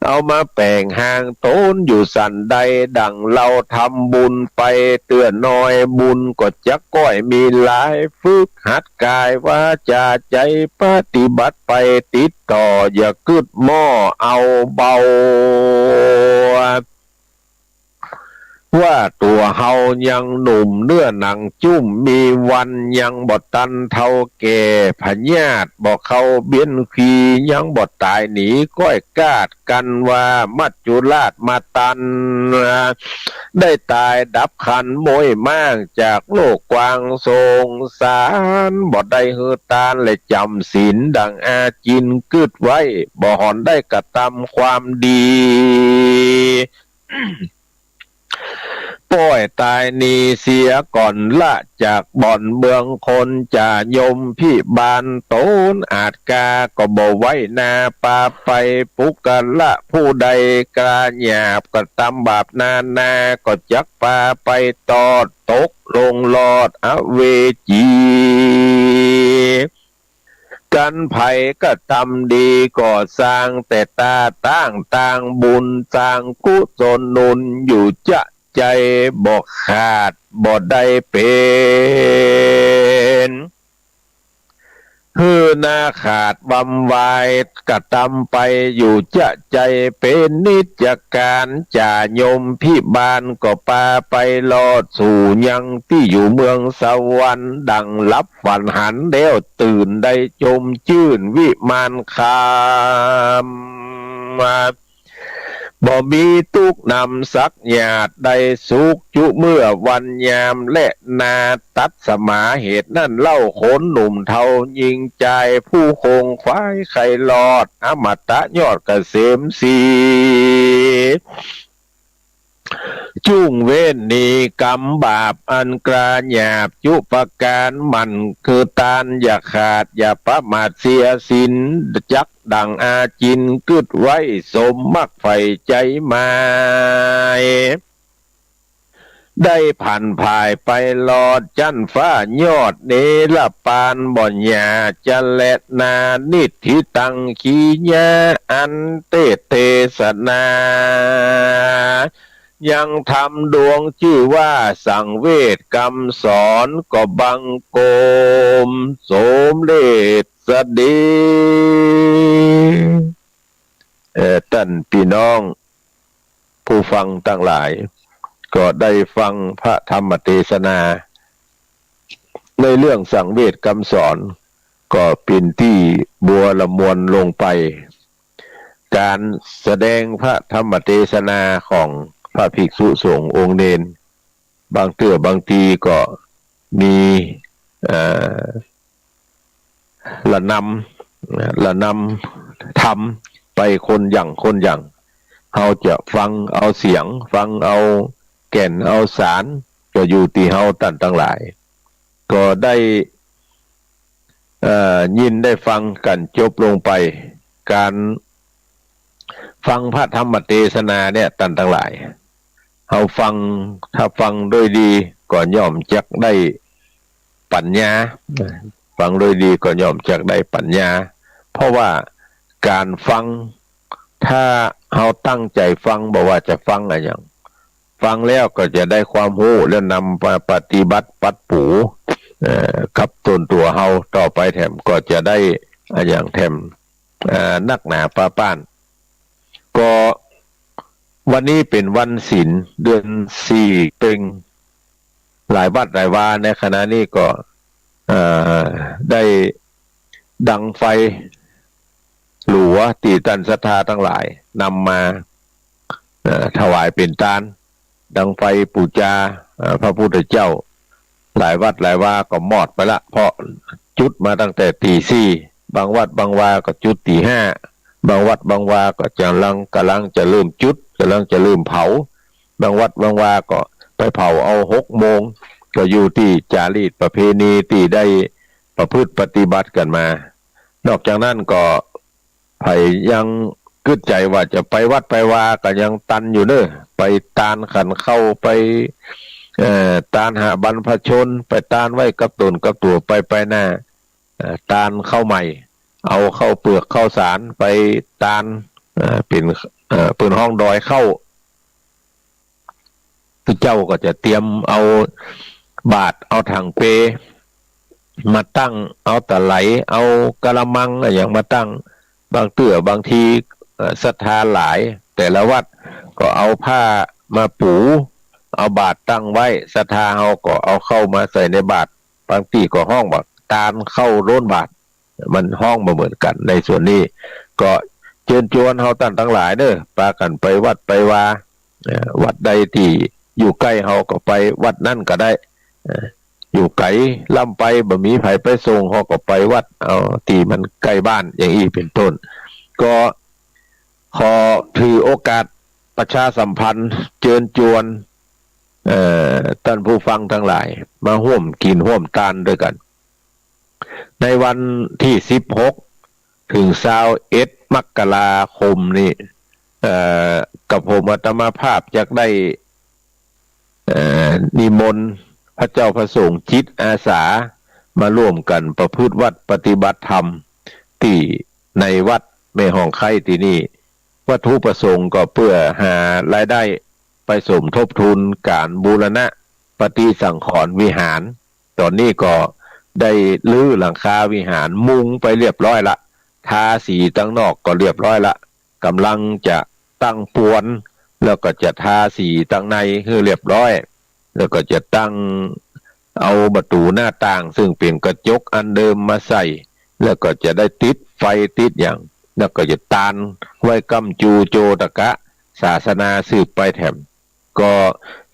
เอามาแป๋งหางต๋นอยู่สันใด ดั่งเฮาทำบุญไปเตื้อน้อย บุญก็จักก้อยมีหลาย ฝึกหัดกายวาจาใจ๋ ปฏิบัติไปติดต่อ อย่ากึ๊ดหม้อเอาเบา ว่าตั๋วเฮายังหนุ่ม เนื้อหนังจุ่มมีวัน ยังบ่ตันเฒ่าแก่ พยาธิบ่เข้าเบียนขี ยังบ่ต๋ายหนีก้อยกาด กั๋นว่ามัจจุราชมาตัน ได้ต๋ายดับขันม้วยม่าง จากโลกกว้างสงสาร บ่ได้หื้อตานและจ๋ำศีล ดั่งอาจินกึ๊ดไว้ บ่หอนได้กระตำความดี ป ป้อยต๋ายหนีเสียก่อน ละจากบ่อนเมืองคน จ่าโยมพิบาลต๋นอาจกา ก็บ่ไว้หน้าปาไป ปุคคละผู้ใดกล้าหยาบ กระตำบาปนานา ก็จักปาไปตอด ตกลงลอดอเวจี กันไผกระตำดีก็สร้างแต่ต๋า ตั้งตางบุญสร้างกุศลหนุน อยู่จะใจ๋ บ่ขาดบ่ได้เป๋น หื้อหน้าขาดวำวาย กระตำไปอยู่จะใจ๋ เป๋นนิจกาล จ่าโยมพิบาลก็ปาไปลอด สู่ยังตี้อยู่เมืองสวรรค์ ดังลับฝันหันแล้วตื่น ได้จมจื้นวิมานคาม บ่มีตุ๊กข์นำสักหยาด ได้สุขจุเมื่อวันยาม และนาตัดสมา เหตุนั้นเล่าคนหนุ่มเฒ่าญิงจาย ผู้คงขวายใค่รอด อมตะยอดเกษมศรี จุ่งเว้นหนีกรรมบาปอันกล้าหยาบ จุประการหมั่นคือตาน อย่าขาดอย่าประมาทเสียศีล จักดั่งอาจินกึ๊ดไว้ สมมักใฝ่ใจ๋หมาย ได้ผันผายไปลอดจั๊นฟ้ายอดเนรปาน บ่หย่าจะแลนา นิฏฐิตัง ขีญา อันเตศเตสนา ยังธรรมดวงจื้อว่าสังเวชกำสอน ก็บังคมสมเร็จเสด็จ เอ่อ ต้านปี้น้องผู้ฟังตังหลาย ก็ได้ฟังพระธรรมเตสนา ในเรื่องสังเวชกำสอน ก็เป๋นตี้บัวละมวลลงไป ก๋านแสดงพระธรรมเตสนาของพระภิกษุสงฆ์องค์เณร บางเตื้อบางทีก็มี เอ่อ ละนำ ละนำธรรมไปคนอย่างคนอย่าง เฮาจะฟังเอาเสียง ฟังเอาแก่นเอาสาร ก็อยู่ตี้เฮาต้านตังหลาย ก็ได้ เอ่อ ยินได้ฟังกั๋นจบลงไป ก๋านฟังพระธรรมเตสนาเนี่ย ต้านตังหลาย เฮาฟัง ถ้าฟังด้วยดีก็ย่อมจักได้ปัญญา ฟังด้วยดีก็ย่อมจักได้ปัญญา เพราะว่าก๋านฟัง ถ้าเฮาตั้งใจ๋ฟัง บ่ว่าจะฟังอะหยัง ฟังแล้วก็จะได้ความฮู้ แล้วนำมาปฏิบัติปัดปู๋ เอ่อ กับต๋นตั๋วเฮาต่อไปแถม ก็จะได้อะหยังแถม เอ่อ นักหนาปาป้าน ก็วันนี้เป๋นวันศีล เดือนสี่เพ็ง หลายวัดหลายวาในขณะนี้ก็ เอ่อ ได้ดังไฟหลัวตี้ต้านศรัทธาตังหลายนำมา เอ่อ ถวายเป๋นตาน ดังไฟปู๋จา เอ่อ พระพุทธเจ้า หลายวัดหลายวาก็มอดไปละ เพราะจุดมาตั้งแต่ตี๋สี่ บางวัดบางวาก็จุดตี๋ห้า บางวัดบางวาก็จ๋ำลัง ก่ำลังจะเริ่มจุด ก่ำลังจะเริ่มเผา บางวัดบางวาก็ไปเผาเอาหกโมง ก็อยู่ตี้จารีตประเพณีตี้ได้ประพฤติปฏิบัติกั๋นมา นอกจากนั้นก็ ใผยังกึ๊ดใจ๋ว่าจะไปวัดไปวาก็ยังตันอยู่เน่อ ไปตานขันข้าว ไป เอ่อ ตานหาบรรพชน ไปตานไหว้กับต๋นกับตั๋ว ไปไปหน้า เอ่อ ตานข้าวใหม่ เอาข้าวเปือกข้าวสารไปตาน เอ่อ เป๋น เอ่อ เปิ้นฮ้องดอยข้าว ผู้เจ้าก็จะเตรียมเอาบาตร เอาถังเปมาตั้ง เอาตะไหล เอากะละมังอะหยังมาตั้ง บางเตื้อบางที เอ่อ ศรัทธาหลาย แต่ละวัดก็เอาผ้ามาปู เอาบาตรตั้งไว้ ศรัทธาเฮาก็เอาข้าวมาใส่ในบาตร บางตี้ก็ฮ้องว่าตานข้าวโล้นบาตร มันฮ้องบ่เหมือนกั๋น ในส่วนนี้ก็เจิญจวนเฮาต้านตังหลายเน่อ ปากั๋นไปวัดไปวา เอ่อ วัดใดตี้อยู่ใก้เฮาก็ไปวัดนั้นก็ได้ เอ่อ อยู่ไก๋ล้ำไปบ่มีใผไปส่ง เฮาก็ไปวัดเอาตี้มันใก้บ้าน อย่างอี้เป๋นต้น ก็ขอถือโอกาสประชาสัมพันธ์เจิญจวน เอ่อ ต้านผู้ฟังตังหลาย มาฮ่วมกิ๋นฮ่วมตานตวยกั๋น ในวันตี้สิบหก เถิงซาวเอ็ด มกราคมนี้ เอ่อ กระผมอาตมาภาพจักได้ เอ่อ นิมนต์พระเจ้าพระสงฆ์จิตอาสา มาร่วมกั๋นประพฤติวัตรปฏิบัติธรรม ตี้ในวัดแม่ฮ่องไคตี้นี่ วัตถุประสงค์ก็เปื้อหารายได้ไปสมทบทุนก๋านบูรณะปฏิสังขรณ์วิหาร ต๋อนนี้ก็ได้รื้อหลังคาวิหารมุงไปเรียบร้อยละ ทาสีตังนอกก็เรียบร้อยละ ก่ำลังจะตั้งปวน แล้วก็จะทาสีตังในหื้อเรียบร้อย แล้วก็จะตั้งเอาประตู๋หน้าต่าง ซึ่งเป๋นกระจกอันเดิมมาใส่ แล้วก็จะได้ติดไฟติดหยัง แล้วก็จะตานไว้ก้ำจูโจตะกะศาสนาสืบไปแถม ก็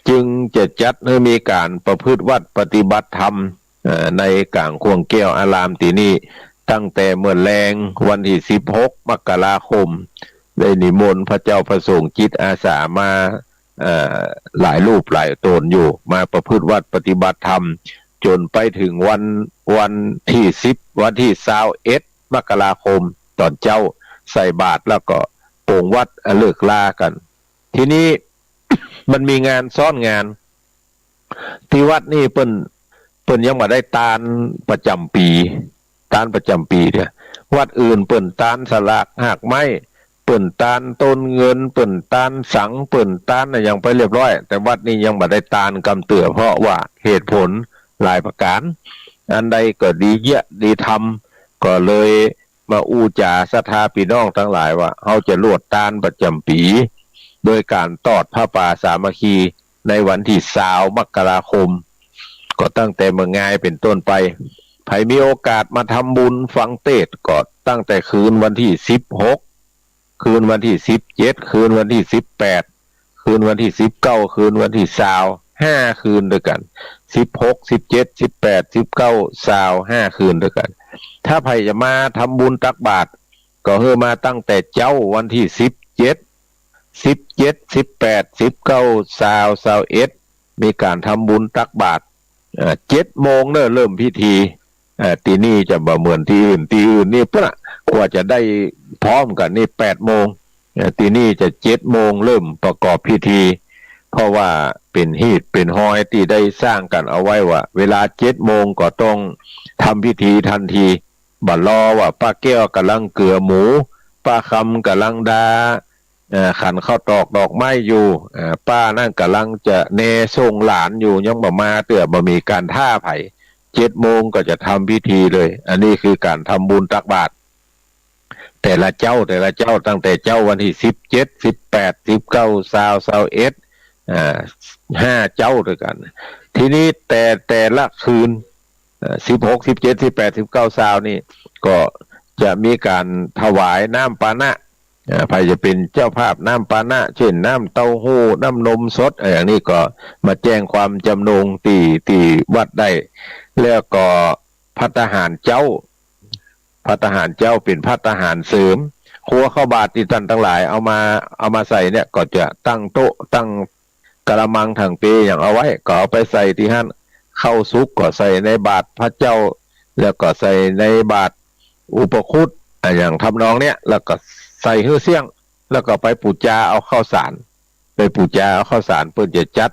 จึงจะจัดหื้อมีก๋านประพฤติวัตรปฏิบัติธรรม เอ่อ ในก๋างข่วงแก้วอารามตี้นี่ ตั้งแต่เมื่อแลงวันตี้สิบหก มกราคม ได้นิมนต์พระเจ้าพระสงฆ์จิตอาสามา เอ่อ หลายรูปหลายต๋นอยู่ มาประพฤติวัตรปฏิบัติธรรม จ๋นไปเถิงวัน วันตี้สิบ วันตี้ซาวเอ็ด มกราคม ต๋อนเจ๊าใส่บาตรแล้วก็ปลงวัตรเลิกลากั๋น ทีนี้ มันมีงานซ้อนงาน ตี้วัดนี่เปิ้น เปิ้นยังบ่ได้ตานประจ๋ำปี๋ ตานประจ๋ำปี๋เตื้อ วัดอื่นเปิ้นตานสลากฮากไม้ เปิ้นตานต้นเงิน เปิ้นตานสัง เปิ้นตานอะหยังไปเรียบร้อย แต่วัดนี่ยังบ่ได้ตานกำเตื้อ เพราะว่าเหตุผลหลายประก๋าน อันใดก็ดีเยียะดีธรรม ก็เลย มาอู้จ๋าศรัทธาปี้น้องตังหลายว่า เฮาจะลวดตานประจ๋ำปี๋ โดยก๋านตอดผ้าป่าสามัคคีในวันตี้ซาว มกราคม ก็ตั้งแต่เมื่องายเป๋นต้นไป ใผมีโอกาสมาทำบุญฟังเตสน์ก็ตั้งแต่คืนวันตี้สิบหก คืนวันตี้สิบเจ็ด คืนวันตี้สิบแปด คืนวันตี้สิบเก้า คืนวันตี้ซาว ห้าคืนตวยกั๋น สิบหก สิบเจ็ด สิบแปด สิบเก้า ซาว ห้าคืนตวยกั๋น ถ้าใผจะมาทำบุญตักบาตร ก็หื้อมาตั้งแต่เจ๊าวันตี้สิบเจ็ด สิบเจ็ด สิบแปด สิบเก้า ซาว ซาวเอ็ด มีก๋านทำบุญตักบาตร เอ่อ เจ็ดโมงเน่อเริ่มพิธี เอ่อ ตี้นี่จะบ่เหมือนตี้อื่น ตี้อื่นนี่ปุ๊นน่ะ กว่าจะได้พร้อมกั๋นนี่แปดโมง เอ่อ ตี้นี่จะเจ็ดโมงเริ่มประกอบพิธี เพราะว่าเป๋นฮีตเป๋นฮอยตี้ได้สร้างกั๋นเอาไว้ว่า เวลาเจ็ดโมงก็ต้องทำพิธีทันที บ่รอว่าป้าแก้วก่ำลังเกือหมู ป้าคำก่ำลังดา เอ่อ ขันข้าวตอกดอกไม้อยู่ เอ่อ ป้านั่นก่ำลังจะแน่ส่งหลานอยู่ ยังบ่มาเตื้อ บ่มีก๋านถ้าใผ เจ็ดโมงก็จะทำพิธีเลย อันนี้คือก๋านทำบุญตักบาตร แต่ละเจ๊า แต่ละเจ๊า ตั้งแต่เจ๊าวันตี้สิบเจ็ด สิบแปด สิบเก้า ซาว ซาวเอ็ด อ่า ห้าเจ๊าตวยกั๋น ทีนี้แต่ แต่ละคืน เอ่อ สิบหก สิบเจ็ด สิบแปด สิบเก้า ซาวนี่ ก็จะมีก๋านถวายน้ำปานะ เอ่อ ใผจะเป๋นเจ้าภาพน้ำปานะ เจ้นน้ำเต้าหู้ น้ำนมสด อะหยังนี่ก็มาแจ้งความจ๋ำนงตี้ ตี้วัดได้ แล้วก็ภัตตาหารเจ๊า ภัตตาหารเจ๊าเป๋นภัตตาหารเสริม ครัวข้าวบาตรตี้ต้านตังหลายเอามา เอามาใส่เนี่ย ก็จะตั้งโต๊ะ ตั้งกะละมังถังเปหยังเอาไว้ ก็เอาไปใส่ตี้หั้น ข้าวสุกก็ใส่ในบาตรพระเจ้า แล้วก็ใส่ในบาตรอุปคุต อะหยังทำนองเนี่ย แล้วก็ใส่หื้อเสี้ยง แล้วก็ไปปู๋จาเอาข้าวสาร ไปปู๋จาเอาข้าวสาร เปิ้นจะจัด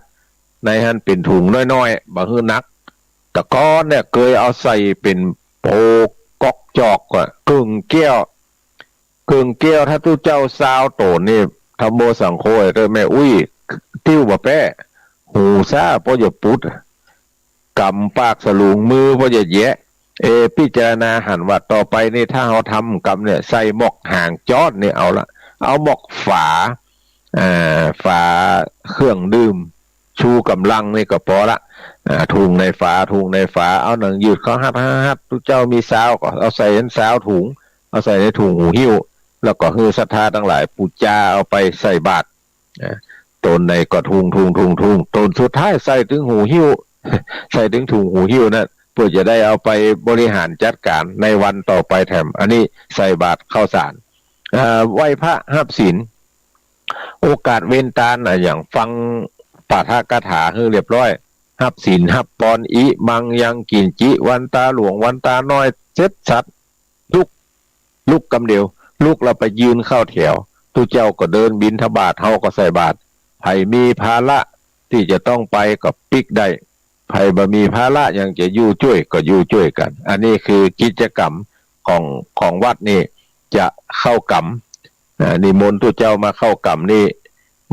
ในหั้นเป๋นถุงน้อยๆ บ่หื้อหนัก แต่ก่อนเนี่ยเกยเอาใส่เป๋นโปกก๊อกจอกอะ เกิ่งแก้ว เกิ่งแก้ว ถ้าตุ๊เจ้าซาวโตนนี่ ธัมโมสังโฆเต๊อะ แม่อุ๊ย ติ้วบ่แป๊ หูซ้าป้อจะปุด ก๋ำปากสลุง มือป้อจะแยะ เอ พิจารณาหันว่าต่อไปนี่ ถ้าเฮาทำกำเนี่ย ใส่หมอกหางจ้อนนี่เอาละ เอาหมอกฝา เอ่อ ฝาเครื่องดื่ม ชูก๋ำลังนี่ก็ปอละ อ่า ถุงในฝา ถุงในฝา เอาหนังยืดเข้าฮัดฮัดฮัด ตุ๊เจ้ามีซาวก็เอาใส่หั้นซาวถุง เอาใส่ในถุงหูหิ้ว แล้วก็หื้อศรัทธาตังหลายปู๋จาเอาไปใส่บาตร อ่า โตนใดก็ถุง ถุง ถุง ถุง โตนสุดท้ายใส่ตึงหูหิ้ว ใส่ตึงถุงหูหิ้วนั่น เปื้อจะได้เอาไปบริหารจัดก๋านในวันต่อไปแถม อันนี้ใส่บาตรข้าวสาร อ่า ไหว้พระฮับศีล โอกาสเวนตาน อะหยังฟัง ปาฐกถาหื้อเรียบร้อย ฮับศีลฮับปอน อิมังยังกิญจิ วันตาหลวงวันตาน้อย เสร็จสัด ลุก ลุกกำเดียว ลุกแล้วไปยืนเข้าแถว ตุ๊เจ้าก็เดินบิณฑบาต เฮาก็ใส่บาตร ใผมีภาระตี้จะต้องไปก็ปิ๊กได้ ใผบ่มีภาระหยังจะอยู่จ้วยก็อยู่จ้วยกั๋น อันนี้คือกิจกรรมของ ของวัดนี่จะเข้ากรรม อ่า นิมนต์ตุ๊เจ้ามาเข้ากรรมนี่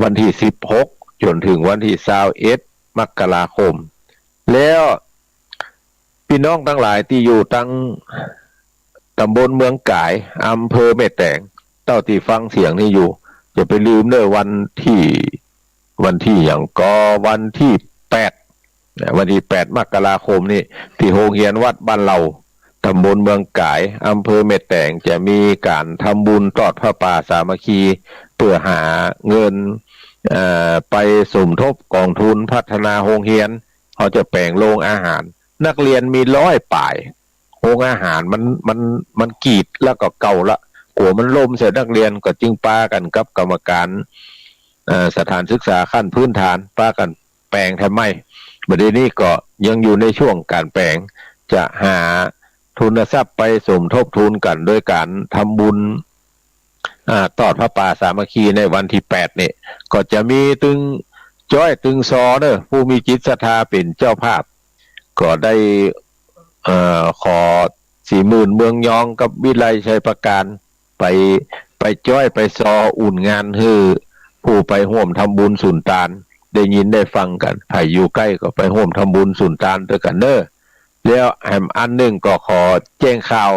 วันตี้สิบหกจ๋นถึงวันตี้ซาวเอ็ดมกราคม แล้วปี้น้องตังหลายตี้อยู่ตังต๋ำบลเมืองก๋าย อำเภอแม่แตง เต้าตี้ฟังเสียงนี่อยู่ จะไปลืมเน่อ วันตี้ วันตี้หยังก่อ วันตี้แปด นะ วันตี้แปดมกราคมนี่ ตี้โฮงเฮียนวัดบ้านเหล่า ต๋ำบลเมืองก๋าย อำเภอแม่แตง จะมีก๋านทำบุญตอดผ้าป่าสามัคคี เปื้อหาเงิน เอ่อ ไปสมทบกองทุนพัฒนาโฮงเฮียน เขาจะแป๋งโฮงอาหาร นักเฮียนมีร้อยป๋าย โฮงอาหารมัน มัน มันกีดแล้วก็เก่าละ กั๋วมันล้มใส่นักเฮียน ก็จึงปากั๋นกับกรรมการ เอ่อ สถานศึกษาขั้นพื้นฐาน ปากั๋นแป๋งแถมใหม่ บัดนี้ก็ยังอยู่ในช่วงก๋านแป๋ง จะหาทุนทรัพย์ไปสมทบทุนกั๋นโดยก๋านทำบุญ อ่า ตอดผ้าป่าสามัคคีในวันตี้แปดนี่ ก็จะมีตึงจ๊อยตึงซอเน่อ ผู้มีจิตศรัทธาเป๋นเจ้าภาพ ก็ได้ เอ่อ ขอศรีหมื่นเมืองยองกับวิไลชัยประการ ไป ไปจ๊อยไปซออุ่นงานหื้อผู้ไปฮ่วมทำบุญสุนตาน ได้ยินได้ฟังกั๋น ใผอยู่ใก้ก็ไปฮ่วมทำบุญสุนตานตวยกั๋นเน่อ แล้วแหมอันนึ่งก็ขอแจ้งข่าว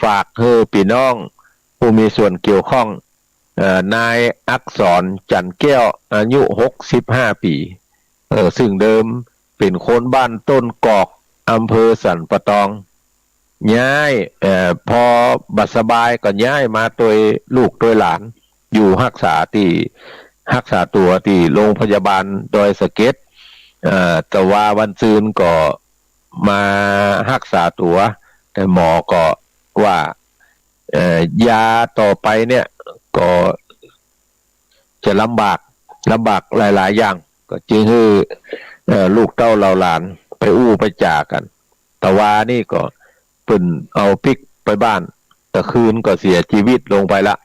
ฝากหื้อปี้น้องผู้มีส่วนเกี่ยวข้อง เอ่อ นายอักษร จันทร์แก้ว อายุหกสิบห้าปี๋ เอ่อ ซึ่งเดิมเป๋นคนบ้านต้นกอก อำเภอสันป่าตอง ย้าย เอ่อ พอบ่สบายก็ย้ายมาตวยลูกตวยหลาน อยู่ฮักษาตี้ ฮักษาตั๋วตี้โฮงพยาบาลดอยสะเก็ด เอ่อ แต่ว่าวันซืนก็มาฮักษาตั๋ว แต่หมอก็ว่า เอ่อ ยาต่อไปเนี่ยก็จะลำบาก ลำบากหลายๆ อย่าง ก็จึงหื้อ เอ่อ ลูกเต้าเหล่าหลานไปอู้ไปจ๋ากั๋น ตะวานี่ก็เปิ้นเอาปิ๊กไปบ้าน ตะคืนก็เสียจีวิตลงไปละ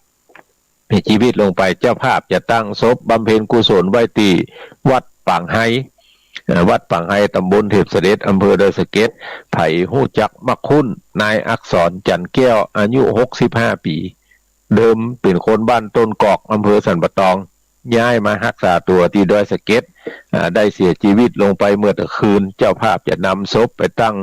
เสียจีวิตลงไป เจ้าภาพจะตั้งศพบำเพ็ญกุศลไว้ตี้วัดปางไฮ เอ่อ วัดปางไฮ ตำบลเทพเสด็จ อำเภอดอยสะเก็ด ใผฮู้จักมักคุ้น นายอักษร จันทร์แก้ว อายุหกสิบห้าปี๋ เดิมเป๋นคนบ้านต้นกอก อำเภอสันป่าตอง ย้ายมาฮักษาตั๋วตี้ดอยสะเก็ด อ่า ได้เสียจีวิตลงไปเมื่อตะคืน เจ้าภาพจะนำศพไปตั้ง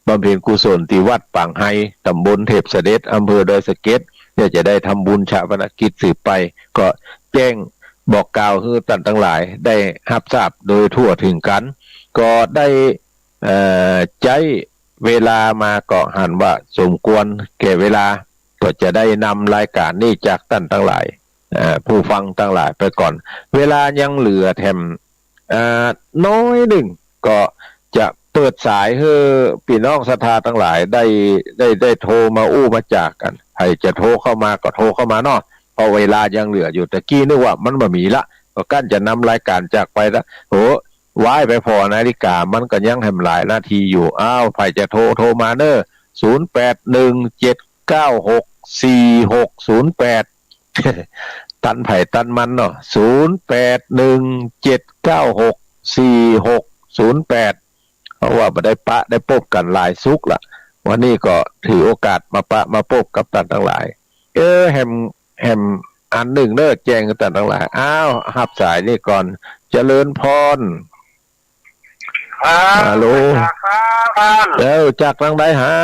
บำเพ็ญกุศลตี้วัดปางไฮ ตำบลเทพเสด็จ อำเภอดอยสะเก็ด เพื่อจะได้ทำบุญฌาปนกิจสืบไป ก็แจ้งบอกกล่าวหื้อต้านตังหลายได้ฮับทราบโดยทั่วเถิงกั๋น ก็ได้ เอ่อ ใจ๊เวลามาก็หันว่าสมควรแก่เวลา ก็จะได้นำรายก๋านนี้จากต้านตังหลาย เอ่อ ผู้ฟังตังหลายไปก่อน เวลายังเหลือแถม เอ่อ น้อยนึ่ง ก็จะเปิดสายหื้อปี้น้องศรัทธาตังหลายได้ ได้ ได้โทรมาอู้มาจ๋ากั๋น ใผจะโทรเข้ามาก็โทรเข้ามาเนาะ เพราะเวลายังเหลืออยู่ ตะกี้นึกว่ามันบ่มีละ ก็กั้นจะนำรายก๋านจากไปละ โห ว้าย ไปผ่อนาฬิกา มันก็ยังแหมหลายนาทีอยู่ อ้าว ใผจะโทร โทรมาเน่อ ศูนย์แปดหนึ่งเจ็ดเก้าหกสี่หกศูนย์แปด ตันใผตันมันเนาะ ศูนย์แปดหนึ่งเจ็ดเก้าหกสี่หกศูนย์แปด เพราะว่าบ่ได้ปะได้ปบกั๋นหลายสุกละ วันนี้ก็ถือโอกาสมาปะมาปบกับต้านตังหลาย เออ แหม แหมอันนึ่งเน่อ แจ้งกับต้านตังหลาย อ้าว ฮับสายนี้ก่อน เจริญพร ครับ ฮัลโหล ครับ เอ้า จากตางใดฮะ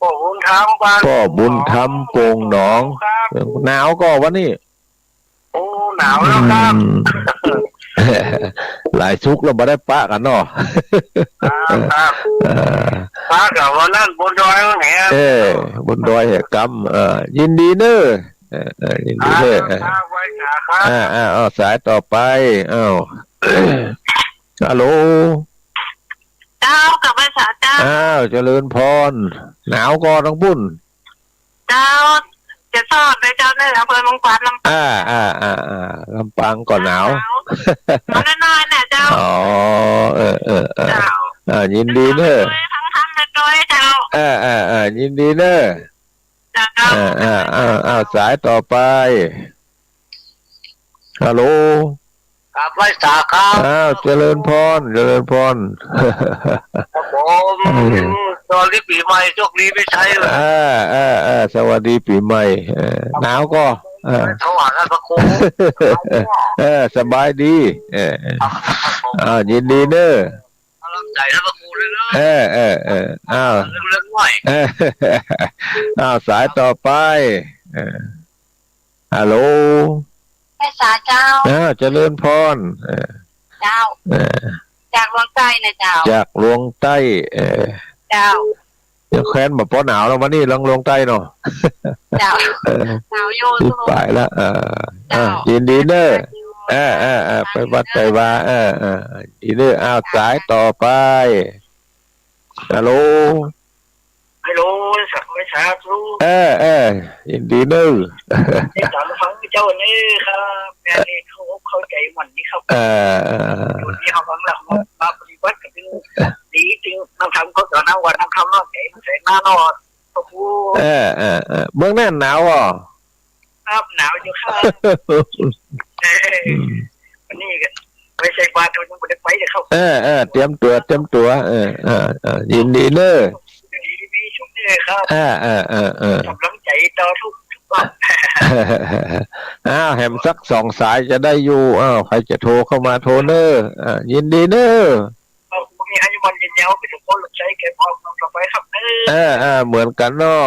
ป้อบุญธรรมบ้าน ป้อบุญธรรม โป่งหนอง ครับ หนาวก่อวันนี้ โอ้ หนาวแล้วครับ อืม หลายสุกแล้วบ่ได้ปะกั๋นเนาะ ครับ ครับ เออ ปะกั๋นวันนั้นบนดอยแหม เออ บนดอยแหมกำ เออ ยินดีเน่อ เออ เออ ยินดีเน่อ ครับ ครับ ไว้หาครับ อ่า อ่า เอาสายต่อไป อ้าว ฮัลโหล เจ้า กลับมาสาเจ้า อ้าว เจริญพร หนาวก่อตังปุ้น เจ้า จะสอบไหมเจ้า อำเภอเมืองปาน ลำปาง อ่า อ่า อ่า อ่า ลำปางก็หนาว หนาว หนาวน้อยๆ นะเจ้า อ๋อ เออ เออ เออ เจ้า อ่า ยินดีเน้อ ฟังธรรมโดยๆ เจ้า อ่า อ่า อ่า ยินดีเน้อ เจ้า อ่า อ่า อ่า อ่า สายต่อไป ฮัลโหล ครับ ไหว้สาครับ อ้าว เจริญพร เจริญพร ครับผม อืม สวัสดีปีใหม่ โชคดีมีชัย อ่า อ่า อ่า สวัสดีปีใหม่ เออ ครับ หนาวก่อ เออ ถวายท่านพระครู เออ สบายดี เออ เออ ครับผม อ้าว ยินดีเน้อ กำลังใจท่านพระครูด้วยนะ เออ เออ เออ อ้าว เรื่องๆ หน่อย เออ อ้าว สายต่อไป เออ ฮัลโหล ไหว้สาเจ้า อ้าว เจริญพร เออ เจ้า เออ จากหลวงใต้นะเจ้า จากหลวงใต้ เออ เจ้า เดี๋ยวแคว้นบ่ปอหนาวแล้ววันนี้ หลวง หลวงใต้เนาะ เจ้า เออ หนาวอยู่ สิบปลายละ เออ เจ้า อ่ะ ยินดีเน้อ เออ เออ เออ ไปวัดไปวา เออ เออ ยินดีเน้อ อ้าว สายต่อไป ฮัลโหล ฮัลโหล สักไม่ช้าครู เออ เออ ยินดีเน้อ นี่ตามฟังเจ้านี่ครับ แม่นี่เข้าอกเข้าใจมันนี่ครับ เออ เออ เดี๋ยวนี้เขาฟังแล้ว มาปฏิบัติกับเป็นดีจริง นั่งทำเขาสอนนั่งวันนั่งทำนอกใจมันใส่หน้านอน โอ้โห เออ เออ เออ เมืองนั่นหนาวอ่ะ ครับ หนาวอยู่ครับ เออ อืม วันนี้ก็ไปใส่บาตร วันนี้บ่ได้ไปเลยครับ เออ เออ เตรียมตั๋ว เตรียมตั๋ว เออ เออ เออ ยินดีเน้อ อยู่ดีมีสุขเน้อครับ เออ เออ เออ เออ กำลังใจต่อทุก ทุกวัน อ้าว แหมสักสองสายจะได้อยู่ อ้าว ใครจะโทรเข้ามาโทรเน้อ อ่า ยินดีเน้อ ขอบคุณ มีอายุมั่นยืนยาว เป็นคนรับใช้แก่พ่อน้องต่อไปครับเน้อ เออ เออ เหมือนกันเนาะ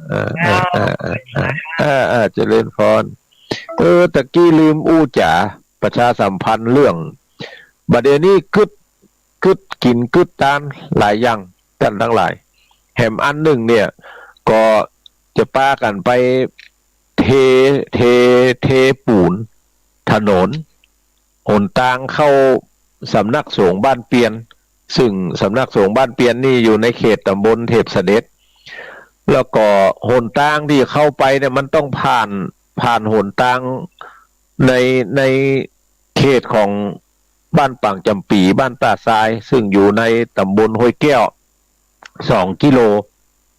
เออ เออ เออ เออ เออ เออ เออ เจริญพร เออ ตะกี้ลืมอู้จ๋า ประชาสัมพันธ์เรื่อง บ่าเดี่ยวนี้กึ๊ด กึ๊ดกิ๋นกึ๊ดตานหลายอย่าง ต้านตังหลาย แหมอันนึ่งเนี่ย ก็จะปากั๋นไปเท เท เทปูนถนน หนตางเข้าสำนักสงฆ์บ้านเปียน ซึ่งสำนักสงฆ์บ้านเปียนนี่อยู่ในเขตต๋ำบลเทพเสด็จ แล้วก็หนตางตี้เข้าไปเนี่ยมันต้องผ่าน ผ่านหนตางใน ในเขตของบ้านปางจ๋ำปี๋ บ้านต้าทราย ซึ่งอยู่ในต๋ำบลห้วยแก้ว สองกิโล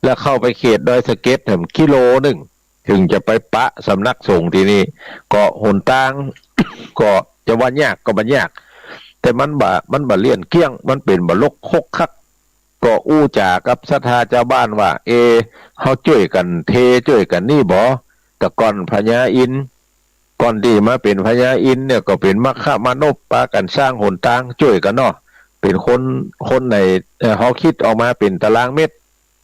แล้วเข้าไปเขตดอยสะเก็ดแหมกิโลนึ่ง เถิงจะไปปะสำนักสงฆ์ตี้นี่ ก็หนตาง ก็จะว่ายากก็บ่ยาก แต่มันบ่ มันบ่เลี่ยนเกี้ยง มันเป๋นบ่รกคกคัก ก็อู้จ๋ากับศรัทธาจาวบ้านว่า เอ เฮาจ้วยกั๋นเทจ้วยกั๋นนี่บ่ แต่ก่อนพญาอินทร์ ก่อนตี้มาเป๋นพญาอินทร์เนี่ยก็เป๋นมัคคมานพ ปากั๋นสร้างหนตางจ้วยกั๋นเนาะ เป๋นคน คนไหน เอ่อ เฮาคิดออกมาเป๋นตารางเมตร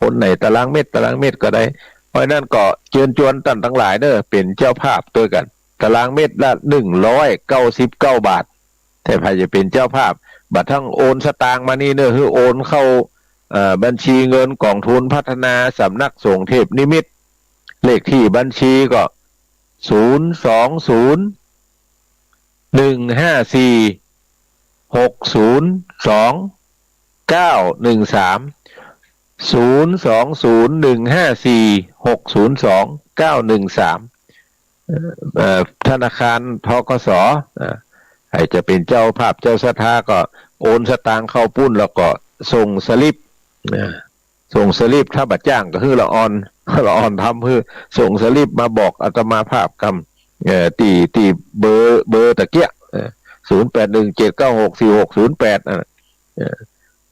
คนไหนตารางเมตร ตารางเมตรก็ได้ เพราะฉะนั้นก็เจิญจวนต้านตังหลายเน้อ เป๋นเจ้าภาพตวยกั๋น ตารางเมตรละหนึ่งร้อยเก้าสิบเก้าบาท แต่ใผจะเป๋นเจ้าภาพ บ่าต้องโอนสตางค์มานี่เน้อ หื้อโอนเข้า เอ่อ บัญชีเงินกองทุนพัฒนาสำนักสงฆ์เทพนิมิต เลขตี้บัญชีก็ ศูนย์สองศูนย์ หนึ่งห้าสี่ หกศูนย์สอง เก้าหนึ่งสาม ศูนย์สองศูนย์ หนึ่งห้าสี่ หกศูนย์สอง เก้าหนึ่งสาม เอ่อ ธนาคาร ธ.ก.ส. เอ่อ ใผจะเป๋นเจ้าภาพเจ้าศรัทธาก็โอนสตางค์เข้าปู้น แล้วก็ส่งสลิป เอ่อ ส่งสลิป ถ้าบ่จ้างก็หื้อละอ่อน ละอ่อนทำหื้อ ส่งสลิปมาบอกอาตมาภาพกำ เอ่อ ตี้ ตี้เบอร์ เบอร์ตะเกียะ เอ่อ ศูนย์แปดหนึ่งเจ็ดเก้าหกสี่หกศูนย์แปด อ่ะ เอ่อ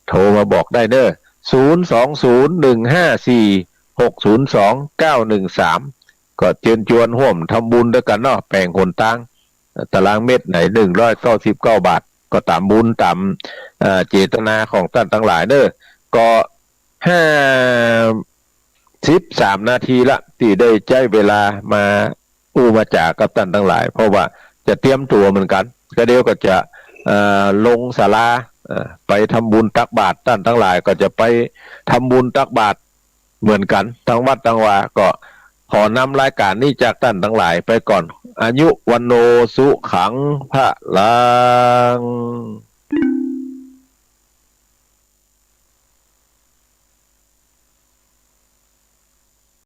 โทรมาบอกได้เน้อ ศูนย์สองศูนย์ หนึ่งห้าสี่ หกศูนย์สอง เก้าหนึ่งสาม ก็เจิญจวนฮ่วมทำบุญตวยกั๋นเนาะ แป๋งหนตาง ตารางเมตรไหน หนึ่งร้อยเก้าสิบเก้าบาท ก็ต๋ามบุญต๋าม เอ่อ เจตนาของต้านตังหลายเน้อ ก็ ห้าสิบสามนาทีละ ตี้ได้ใจ๊เวลามาอู้มาจ๋ากับต้านตังหลาย เพราะว่าจะเตรียมตั๋วเหมือนกั๋น ก็เดี๋ยวก็จะ เอ่อ ลงศาลา เอ่อ ไปทำบุญตักบาตร ต้านตังหลายก็จะไปทำบุญตักบาตรเหมือนกั๋น ตังวัดตังวา ก็ขอนำรายก๋านนี้จากต้านตังหลายไปก่อน อายุ วัณโณ สุขัง พลัง